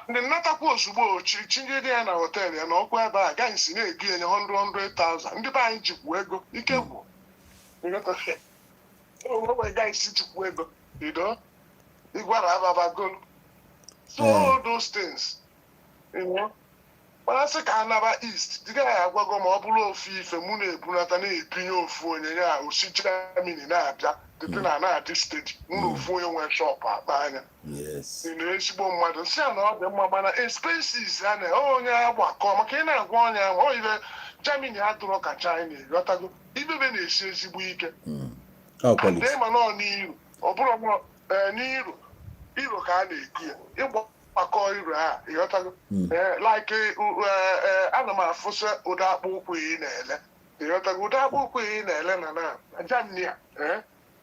Ndị nnatakwa ozugbo chinyere ya na hotel ya na ọkwa ebe a gaghị si na-ego ya nye 100,000. Ndị be anyị jikwu ego ike gwụ onwe gaghị si jikwu ego ido ịgwara ababagolu, so all those things, mana sị ka anaba East dịga ya agwago ma ọ bụrụ ofu ife mụ na-ebunata na-ebinye ofu onye ya osi Germany na-abịa dịtị na na-adị steady, mụ na ofu onye nwe shop akpa anya. Ị na ezigbo mmadụ si ya na ọ dị mma, mana expenses a na onye agbakọ maka ị na-agwa onye ahụ ọ ibe Germany adụrọ ka China, ịghọtago? Ibebe na-esi ezigbo ike. Ọ quality. Ndị ma nọ n'iru ọ bụrụ n'iru iro ka a na-egu ya ịgbakọ iro a, ịghọtago? Ee, like ana m afụsị ụdị akpụ ụkwụ ị na-ele, ịghọtago? Ụdị akpụ ụkwụ ị na-ele na Germany a,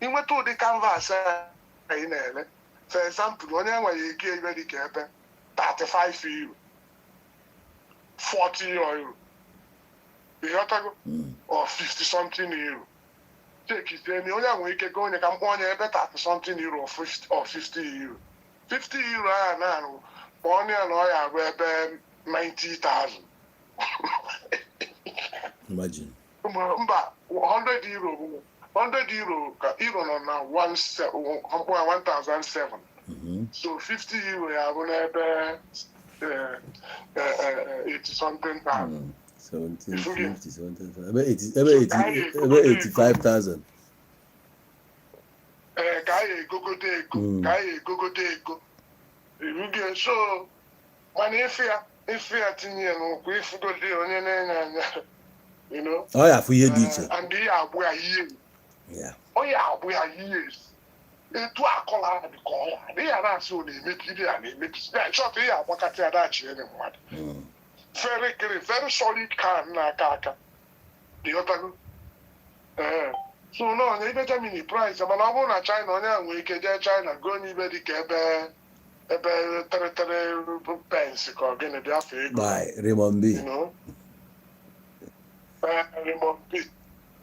ịnweta ụdị canvas a ị na-ele, for example, onye enweghị ego ebe dị ka ebe 35 euro, 40 euro, ịghọtago? Or 50 something euro. Chekizie onye a nwere ike go onye ka mkpọ onye ebe 30 something euro or 50 or 50 euro, 50 euro ahụ na-arụ ma onye ya na ọ ya arụ ebe 90,000. Imagine. Mba, 100 euro bụ 100 euro ka euro nọ na 1007. So 50 euro ya bụ n'ebe 80 something thousand. 17, 50, 17, ebe 80, ebe 80, ebe 85,000. Ee, ka anyị egogodo ego. Ka anyị egogodo ego erugie, so mana ife ya tinye ya n'ụkwụ ifugodi onye na-enye anya. Ọ ya afụ ihe dị iche. And ihe agbụ ya ihe ọ ya agbụ ya years etu akọla ha dị ka ọ ya adịghị ya na-asị ọ na-emebi ihe ya na-emebi ya shọt ihe agbakata ya dachi enye mmadụ. Very clear, very solid can n'aka aka, ịghọtago? Ee, so na onye ibe Germany price, mana ọ bụrụ na China, onye a nwere ike jee China goo n'ibe dị ka ebe 33 pence ka ọ gịnị bịa fee ego. By renminbi. Ee, renminbi.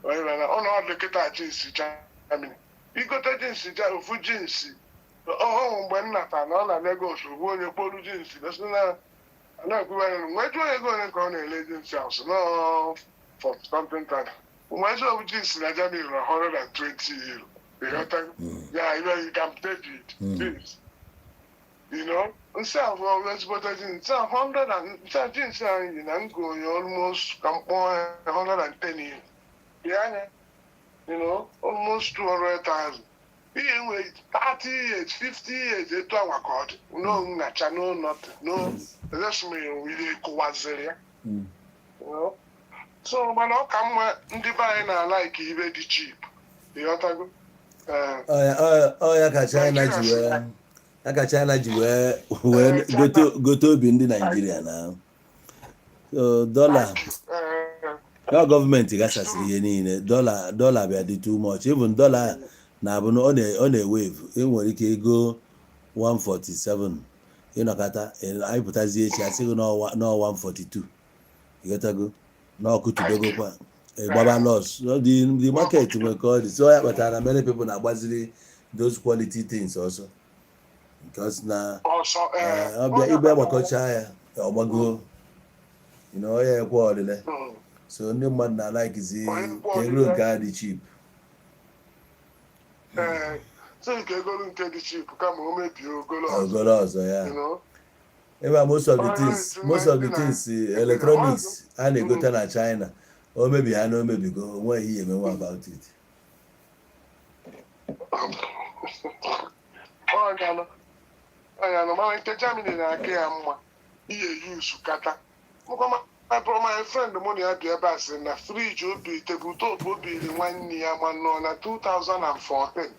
Ọnọdụ kịta, jeans Germany, igote jeans ofu jeans ọhụụ mgbe m nata na ọ na Lagos bụ onye kporu jeans na na-ekwuwe nwee jụọ ego ole ka ọ na-ele jeans ahụ, sị nọ for something time nwee jụọ ofu jeans na Germany na €120. Ịghọtago? Ya ibe you can pay it jeans, nsị ahụ ọrụ ezigbote jeans, nsị ahụ 100 and nsị ahụ jeans anyị yi na ngo ya almost ka m kpọọ ya €110. Dị anya, almost 200,000. Ihe nwere 30 years, 50 years, etu anwa ka ọ dị, no nnacha, no nothing, no resmi ihe kụwaziri ya. So mana ọ ka mma ndị be anyị na-alike ibe dị cheap, ịghọtago? Ee. Ọ ya ka China ji wee, ya ka China ji wee gote obi ndị Naijiria na so dọla. Ya gọọmenti ghasasịrị ihe niile. Dọla bịa dị too much. Even dọla na-abụ na ọ na-ewe evu. Ị nwere ike ego 147, ịnọkọta anyị pụtazie echi, asị gị n'ọwa 142. Ịghọtago? Na ọkụtubegokwa ịgbaba loss. So the market nwere ka ọ dị, so ya kpatara na many people na-agbaziri those quality things ọsọ because na ọsọ, ee. Ọ bịa ibe gbakọcha ya, ọgbago ya ekwe ọlịle. So ndị mmadụ na-alikezika ego nke a dị cheap. Ee, si nke egolu nke dị cheap kama o mebie ogolo ọzọ. Ogolo ọzọ ya. Ebe a, most of the things electronics a na-egote na China, o mebi ha na o mebigo, o nweghị ihe emenwe about it. Ọnyanụ, mana nke Germany na-aka ya mma ihe yuzu kata. Mụkwa my friend mụ na ya bi ebe a sị na fridge obi, table top obiri nwanne ya ma nọ na 2014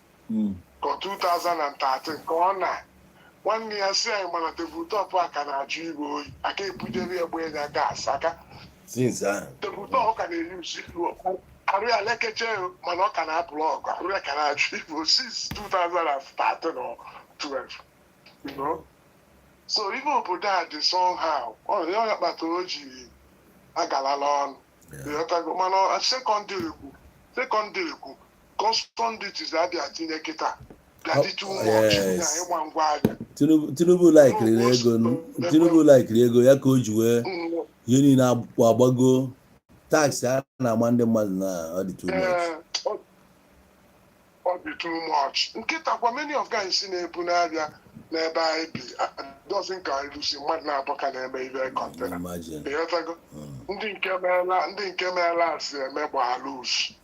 ka ọ 2013 ka ọ na nwanne ya si anyị, mana table top a ka na-ajụ igwe oyi aka ebujere ya gbe ya gas aka. Since ahụ. Table top ọ ka na-eyuzu arụ ya lekeche, mana ọ ka na-ablọgụ arụ ya ka na-ajụ igwe since 2013 or 12. So ibe obodo a dị somehow, ọ ya kpatara o ji agalala ọnụ. Ịghọtago? Mana secondary kwu custom duties abịa tinye kịta bịa dị too much na ịgba ngwa ahịa. Tinubu likeiri ego. Tinubu likeiri ego ya ka o ji wee ihe niile agbago. Tax a na-ama ndị mmadụ na ọ dị too much. Ee, ọ dị too much. Nkịta kwa many of guys si na-ebu n'abịa n'ebe anyị bi doesn't ka elusi mmadụ na-abụ ka na-eme ibe container. Imagine. Ịghọtago? Ndị nke meela asị eme gbaa loose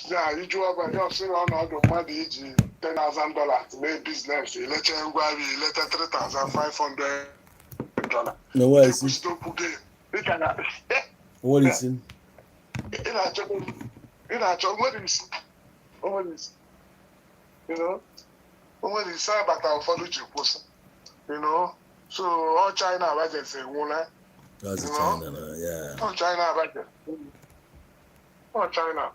na iju ọba ya ọsị na ọnọdụ mmadụ iji $10,000 mee business, ilecha ngwa ahịa, ileta $3,500. Na nwere isi. Ekwusịta okwu gị dịka na Nwere isi. Ị na-achọ nwere isi, o nwere isi, o nwere isi abata ụfọdụ ji kwụsị. So ọ China budget enwụla. That's China na ya. Ọ China budget, ọ China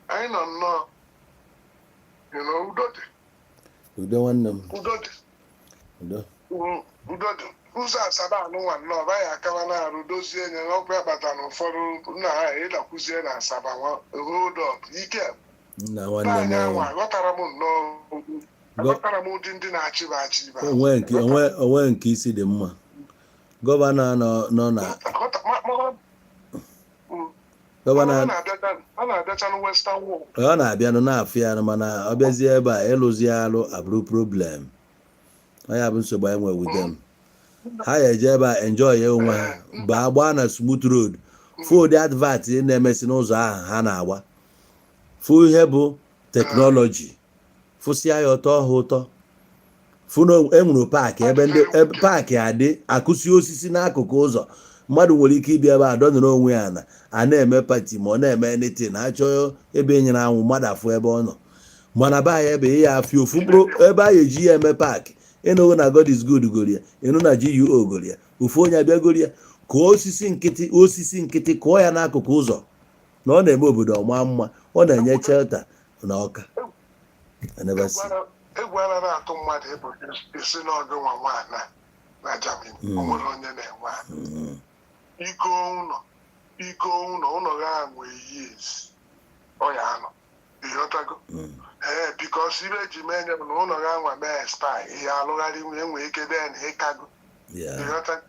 anyị nọ nnọọ, udo dị. Udo, nwanne m. Udo dị. Udo. Udo dị. Ụzọ Asaba anụnwa nnọọ baghị akawa na-arụ dozie nye na ọkwa ya kpatara na ụfọdụ nna ha ịdakwuzie na Asaba nwa hold up ike. Nna, nwanne m. Anyị anwa aghọtara m nnọọ, aghọtara m ụdị ndị na-achịba achịba. Onwe nke isi dị mma, governor nọ na governor. A na-abịacha na Western World. Ọ na-abịanụ na-afụ ya, mana ọ bịazie ebe a ịlụzi alụ abụrụ problem. Ọ ya bụ nsogbu anyị nwere with them. Ha ya eje ebe a enjoy ya onwe ha, baa gbaa na smooth road, fụ ụdị advert na-emesi n'ụzọ ahụ ha na-agba, fụ ihe bụ technology, fụsịa ya ụtọ ha ụtọ, fụ na enwere park ebe ndị ebe park adị akụsi osisi n'akụkụ ụzọ. Mmadụ nwere ike ịbịa ebe a dọnọrọ onwe ya na a na-eme party ma ọ na-eme anything, ha chọọ ebe enyere anwụ mmadụ afụ ebe ọ nọ. Mana be anyị, ebe ya afịa ofu mkpụrụ ebe a eji ya eme park, ịnụghị na God is Good gori ya, ịnụ na GUO gori ya, ofu onye abịa gori ya, kụọ osisi nkịtị, osisi nkịtị, kụọ ya n'akụkụ ụzọ. Na ọ na-eme obodo ọma mma, ọ na-enye shelter na ọka. I never see. Egwu anaghị atụ mmadụ ịbụ isi n'ọgụ nwa nwaanyị na Germany. O nwere onye na-enwe ana. Igo ụlọ, igo ụlọ, ụlọ ga nwee years ọ ya anọ, ịghọtago? Ee, because ibe eji mee nye bụ na ụlọ ga anwa mee expire, ihe alụgharị nwunye nwee ike den ịkago. Ịghọta?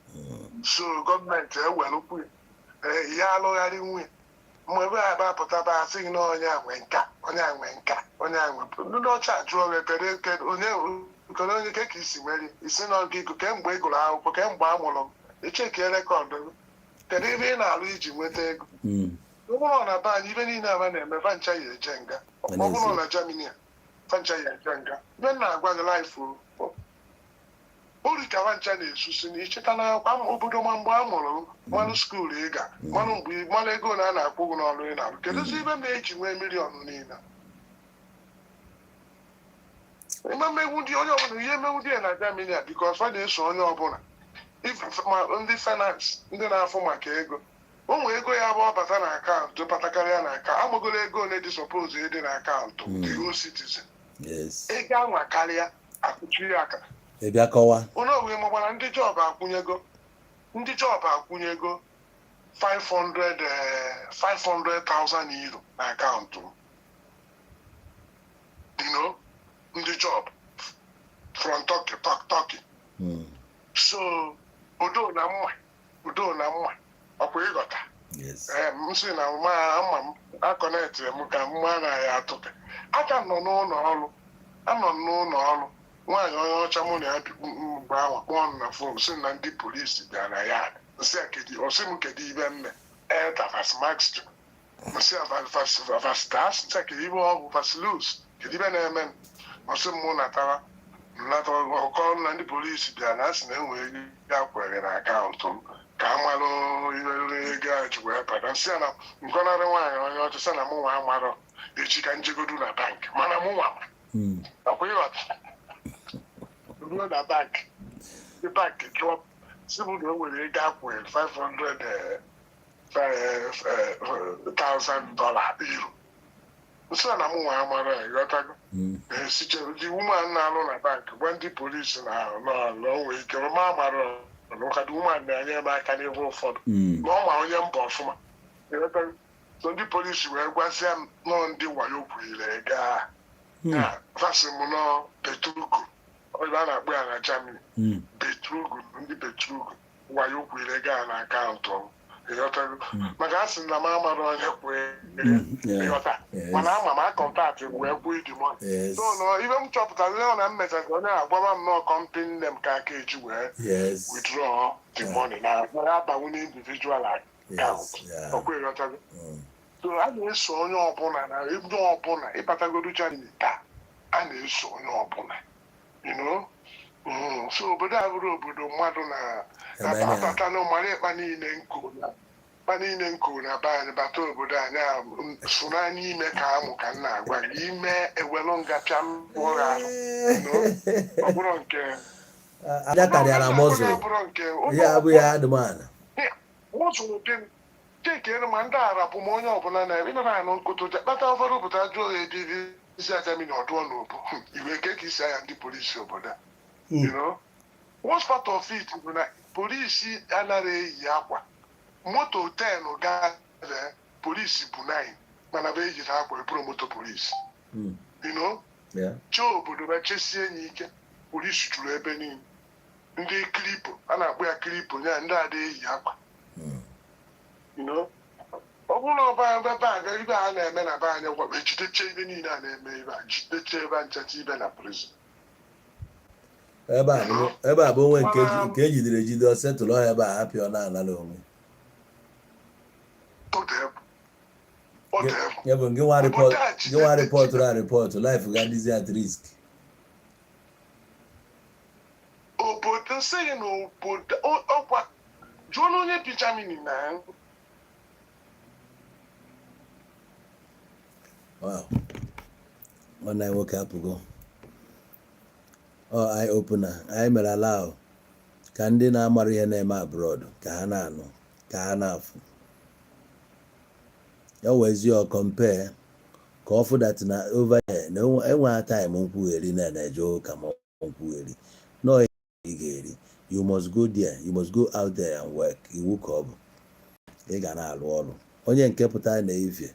So gọọmenti ewelukwu ya. Ee, ihe alụgharị nwunye mgbe ebe a bapụtaba, asị gị na onye a nwe nka, onye a nwe nka, onye a nwe. Ndị ọcha jụọ gị, kedu onye, kedu onye ke ka isi nwere isi na ọgụ ego, kemgbe ị gụrụ akwụkwọ, kemgbe a mụrụ m, ichekie record gị, kedu ebe ị na-alụ iji nweta ego? Ọ bụrụ na be anyị, ibe niile aba na-eme, fancha ya eje nga. Ọ bụrụ na Germany a, fancha ya eje nga. Ibe m na-agwa gị, life ori ka fancha na-esusi na icheta na akwa obodo. Ma mgbe a mụrụ m, mmanụ school ị ga, mmanụ mgbe mmanụ ego na a na-akwụ gị n'ọrụ ị na-arụ, kedụzi ibe ma eji nwee million niile? Ịma mmegbu ndị onye ọbụla, ihe mmegbu dị ya na Germany a, because fa na-eso onye ọbụla. Ma ndị finance, ndị na-afụ maka ego, ụmụ ego ya bụ ọbata na akaụntụ, batakarịa na akaụntụ, amagolo ego ole dị suppose ịdị na akaụntụ the whole citizen. Ego anwa karịa, akwụchi ya aka. Ị bịa kọwa. Onye owe magbara ndị job akwụnyego, ndị job akwụnyego 500 500,000 euro na akaụntụ m, ndị job from Turkey, Turkey. So udo na mma, udo na mma, ọkwa ịghọta? Yes. Ee, m sị na ma ama m aconnectịrị m ka mma na ya atụpe aka. Nọ n'ụlọ ọrụ, anọ m n'ụlọ ọrụ. Nwaanyị onye ọcha mụ na ya bi mgbe ahụ kpọọ m na phone, sị na ndị polisi bịara na ya. Nsị ya kedu, ọ sị m kedu ibe mme eta was machst du, nsị ya was das, nsị ya kedu ibe ọ bụ, was los, kedu ibe na-eme m. Ọ sị m mụ natara nnata ọkọ na ndị polisi bịara na asị na enwere ego ya kwere na akaụntụ m ka a malụ ihe ego a ji wee bata. Nsị ya na nkọnarị nwaanyị onye ọcha sị na mụ nwa amarọ, echi ka njegodu na bank, mana mụ nwa ọkwa ịghọta, ruo na bank, ndị bank jụọ m, sị m na o nwere ego akwụnyere 500,000 dollar euro. Nsị na mụ nwa amara ya, ịghọtago? Esichere ndị woman na-alụ na bank gwa ndị polisi na o nwere ike ma amara na ụka dị woman na-enye m aka n'ihe ụfọdụ na ọ ma onye mba ọfụma, ịghọtago? So ndị polisi wee gwazie m nọọ ndị wayo kwurire ego a. Ya vasị m nọ Betrug, ebe a na-akpọ ya na Germany. Betrug, ndị Betrug, wayo kwurire ego a na akaụntụ m, ịghọtago? Maka a sị na m amara onye kwere. Ịghọta? Yes. Mana ama m acontact wee kwuo the money. So no ibe m chọpụtara ihe ọ na m mechara, onye agwaba m nọọ company name ka aka eji wee withdraw the money na na abanwu n'individual account. Ọkwa ịghọtago? So a na-eso onye ọbụla na ebe ọbụla ịbatagodu Germany taa, a na-eso onye ọbụla. So obodo a bụrụ obodo mmadụ na Eme na- abata na mara ịkpa niile nko na ịkpa niile nko na be anyị bata obodo anyị a, sụrụ anyị ime ka amụ ka m na-agwa gị, ime ewelu nga pịa mkpụrụ ahụ. Ọ bụrụ nke Aja karịara mọzụ. Ọ bụrụ nke Ihe abụghị adụmanụ. Mọzụrụ gịnị? Chekere ma ndị Arabụ ma onye ọbụla na ebe na anụ nkụtụ kpata ụfọdụ pụta jụọ ya ebe isi aja mmiri ọdụọ n'obu iwe nke ka isi anya ndị polisi obodo a. Worst part of it bụ na polisi anaghị eyi akwa. Moto 10 gaa, polisi bụ 9, mana bụ ejiri akwa eburu moto polisi. Chee obodo ma chesie ya ike, polisi juru ebe niile. Ndị Kripo, a na-akpọ ya Kripo nya, ndị ada eyi akwa. Ọ bụrụ na ọba ebe aga ibe a na-eme na be anyị gwa ejideche ibe niile a na-eme ibe a, jideche ebe a nchacha ibe na prison. Ebe a bụ onwe nke ejidere ejide, ọ setụlụ ọhịa ebe a hapịa, ọ na-anara onwe. Ọ dị egwu, ọ dị egwu. Ya bụ gị nwa report, gị nwa reportụrụ a report, life ga-adịzi at risk. Obodo nsị gị na obodo ọkwa jụọ na onye bi Germany na Wow. Nwanne anyị nwoke apụgo. Ọ eye opener anyị mere ala ahụ ka ndị na-amara ihe na-eme abroad ka ha na-anụ, ka ha na-afụ. Ya wezie ọ compare ka ọ fụ that na over here na enwe time nkwugheri na na-eje ụka ma nkwugheri no ị ga-eri. You must go there, you must go out there and work. Iwu ka ọ bụ, ị ga na-alụ ọrụ. Onye nke pụtara na ifie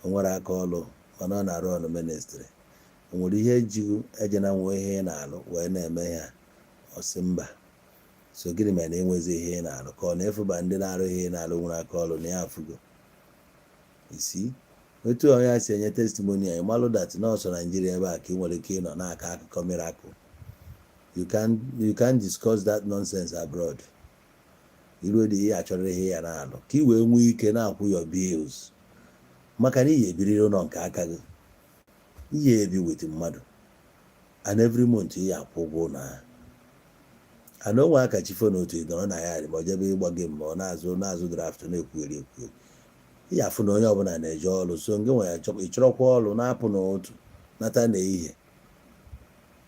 o nwere aka ọrụ, mana ọ na-arụ ọrụ ministry, o nwere ihe ejighị eje na nwe ihe ị na-alụ wee na-eme ihe a. Ọ sị mba. So gịnị mere na enwezi ihe ị na-alụ, ka ọ na-efuba ndị na-arụ ihe ị na-alụ nwere aka ọrụ na ya afụgo isi otu onye a si enye testimony anyị malụ that nọọsụ Naijiria ebe a ka ị nwere ike ịnọ na-akọ akụkọ miracle. You can discuss that nonsense abroad. Iruo dị ihe achọrọ ihe ya na-alụ ka ị wee nwee ike na-akwụ your bills, maka na iyi ebiriri ụlọ nke aka gị, iyi ebi with mmadụ, and every month iyi akwụ ụgwọ ụlọ ahụ. And onwe aka chi phone otu ị nọrọ na ya ma ọ jebe ịgba game, ma ọ na-azụ na-azụ draft, na-ekwugheri ekwugheri. Ị afụ na onye ọbụla na-eje ọrụ, so ngị nwe ya ị chọrọkwa ọrụ na-apụ n'ụtụ nata n'ehihie.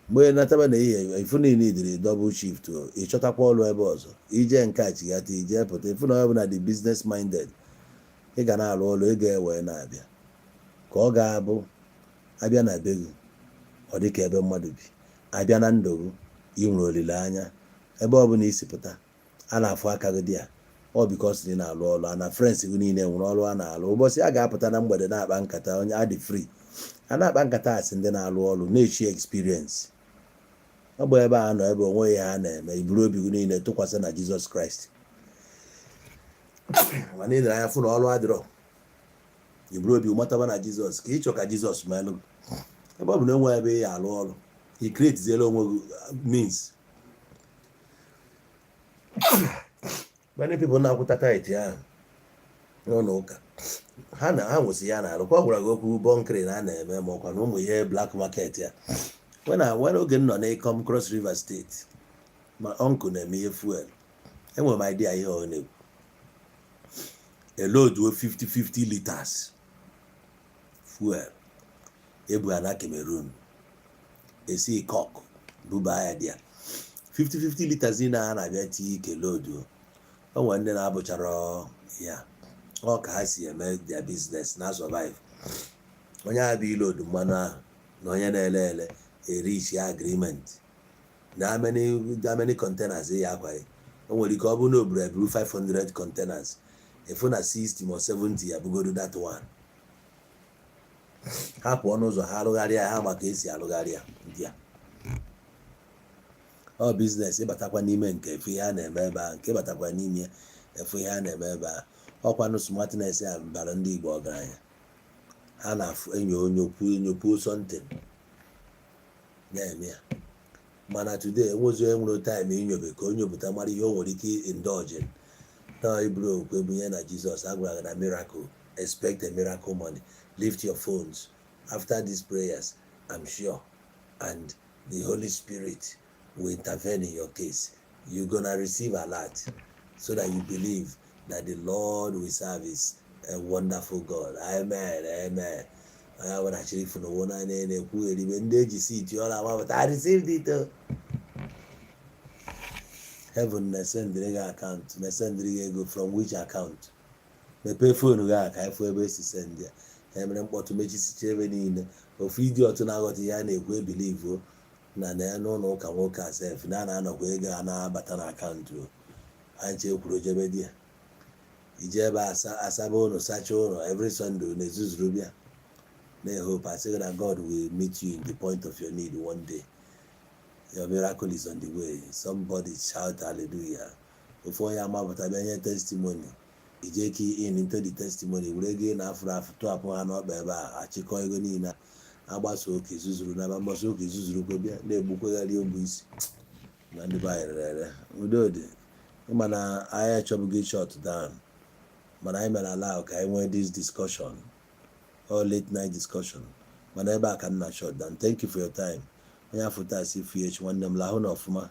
Mgbe nataba n'ehihie, ifu niile idiri double shift o, ị chọtakwa ọrụ ebe ọzọ ije nke a chighata ije pụta. Ifu na onye ọbụla dị business minded, ị ga na-arụ ọrụ, ego ewee na-abịa ka ọ ga-abụ abịa na be gị, ọ dị ka ebe mmadụ bi. Abịa na ndụ gị, ị nwere olileanya. Ebe ọ bụla isi pụta, a na-afụ aka gị dị ya ọ because na ị na-alụ ọrụ a na friends gị niile nwere ọrụ a na-alụ. Ụbọchị a ga-apụta na mgbede na-akpa nkata, onye adị free a na-akpa nkata, asị ndị na-alụ ọrụ na-echi experience. Ọ bụ ebe a nọ ebe onwe ihe ha na-eme. Iburu obi gị niile tụkwasị na Jizọs Kraịst, mana ị lere anya fụ na ọrụ adịrọ. Iburu obi mataba na Jizọs ka ịchọ ka Jizọs melụ gị. Ebe ọ bụ na enwe ebe ị alụ ọrụ, ị createziela onwe gị means. Many people na-akwụta tithe ahụ n'ụlọ ụka ha na ha nwesị ya na-alụ kwa gwara gị okwu bunkering na a na-eme, ma ọkwa na ụmụ ihe black market ya. When oge m nọ n'Ikom, Cross River State, ma uncle na-eme ihe fuel, enwere m idea ihe ọ na-ekwu. Eloduo 50 50 liters fuel ebu na Cameroon, esi kok buba ya dị ya 50 50 liters niile a na-abịa tinye ike loduo. O nwere ndị na-abụchara ya, ọ ka ha si eme their business na survive. Onye abịa ilodu mmanụ ahụ na onye na-ele ele erichi agreement na how many containers ya akwaghị. O nwere ike ọ bụrụ na o buru eburu 500 containers, efu na 60 ma 70 ya bugodo that one. Ha pụọ n'ụzọ, ha arụgharịa ha maka esi arụgharị ya. Ndị a ọ business. Ịbatakwa n'ime nke efu ihe a na-eme ebe a, nke ịbatakwa n'ime efu ihe a na-eme ebe a. Ọkwanụ smartness a bara ndị Igbo ọgaranya. Ha na-afụ enyo onyokwu enyokwuo something na-eme ya. Mana today, enwezi onye nwere time inyobe ka onye nyopụta mara ihe o nwere ike indulge na iburu okwukwe bunye na Jizọs. A gwara gị na miracle, expect a miracle money. Lift your phones after these prayers. I'm sure and the Holy Spirit will intervene in your case. You're gonna receive alert so that you believe that the Lord we serve is a wonderful God. Amen, amen. Onye ọbụla ifu na ụwa n'anya na-ekwugheri ndị eji si iti ọla amapụta. I received it o. Heaven na-esendịrị gị account, na-esendịrị gị ego. From which account? Mepee phone gị a ka ịfụ ebe esi send ya. Ha mere mkpọtụ, mechisicha ebe niile. Ofu ịdị ọtụ na-aghọta ihe a na-ekwu ebelievuo na na ya n'ụlọ ụka nwoke a sef na a na-anọkwa ego a na-abata na account o. Ha nche ekwuru jebe di ya ije ebe asaba ụlọ, sacha ụlọ every Sunday na-ezuzuru bịa na-ehope asị gị na God will meet you in the point of your need one day. Your miracle is on the way. Somebody shout hallelujah. Ofu onye amapụta bịa nye testimony, ije key in into the testimony, were ego ị na-afụrụ afụ tụapụ ha n'ọkpa ebe a, achịkọ ego niile, agbasa oke zuzuru na mgbasa oke zuzuru kwe bịa na-egbukwegharị ogbu isi na ndị be anyị rere ere. Udo dị. Ịma na anyị achọbụghị shut down, mana anyị mere allow ka anyị nwee this discussion or late night discussion, mana ebe a ka m na shut down. Thank you for your time. Onye afọ taa si fh nwanne m, lahụ na ọfụma.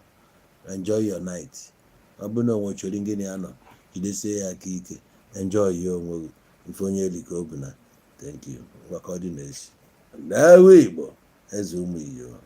Enjoy your night. Ọ bụrụ na onwe chọrọ gịnị ya nọ, jidesie ya aka ike. Enjoy ya onwe gị. Ife onye eli ka o bụ na. Thank you. Maka ọ dị na-esi n'ewe Igbo eze ụmụ iyo.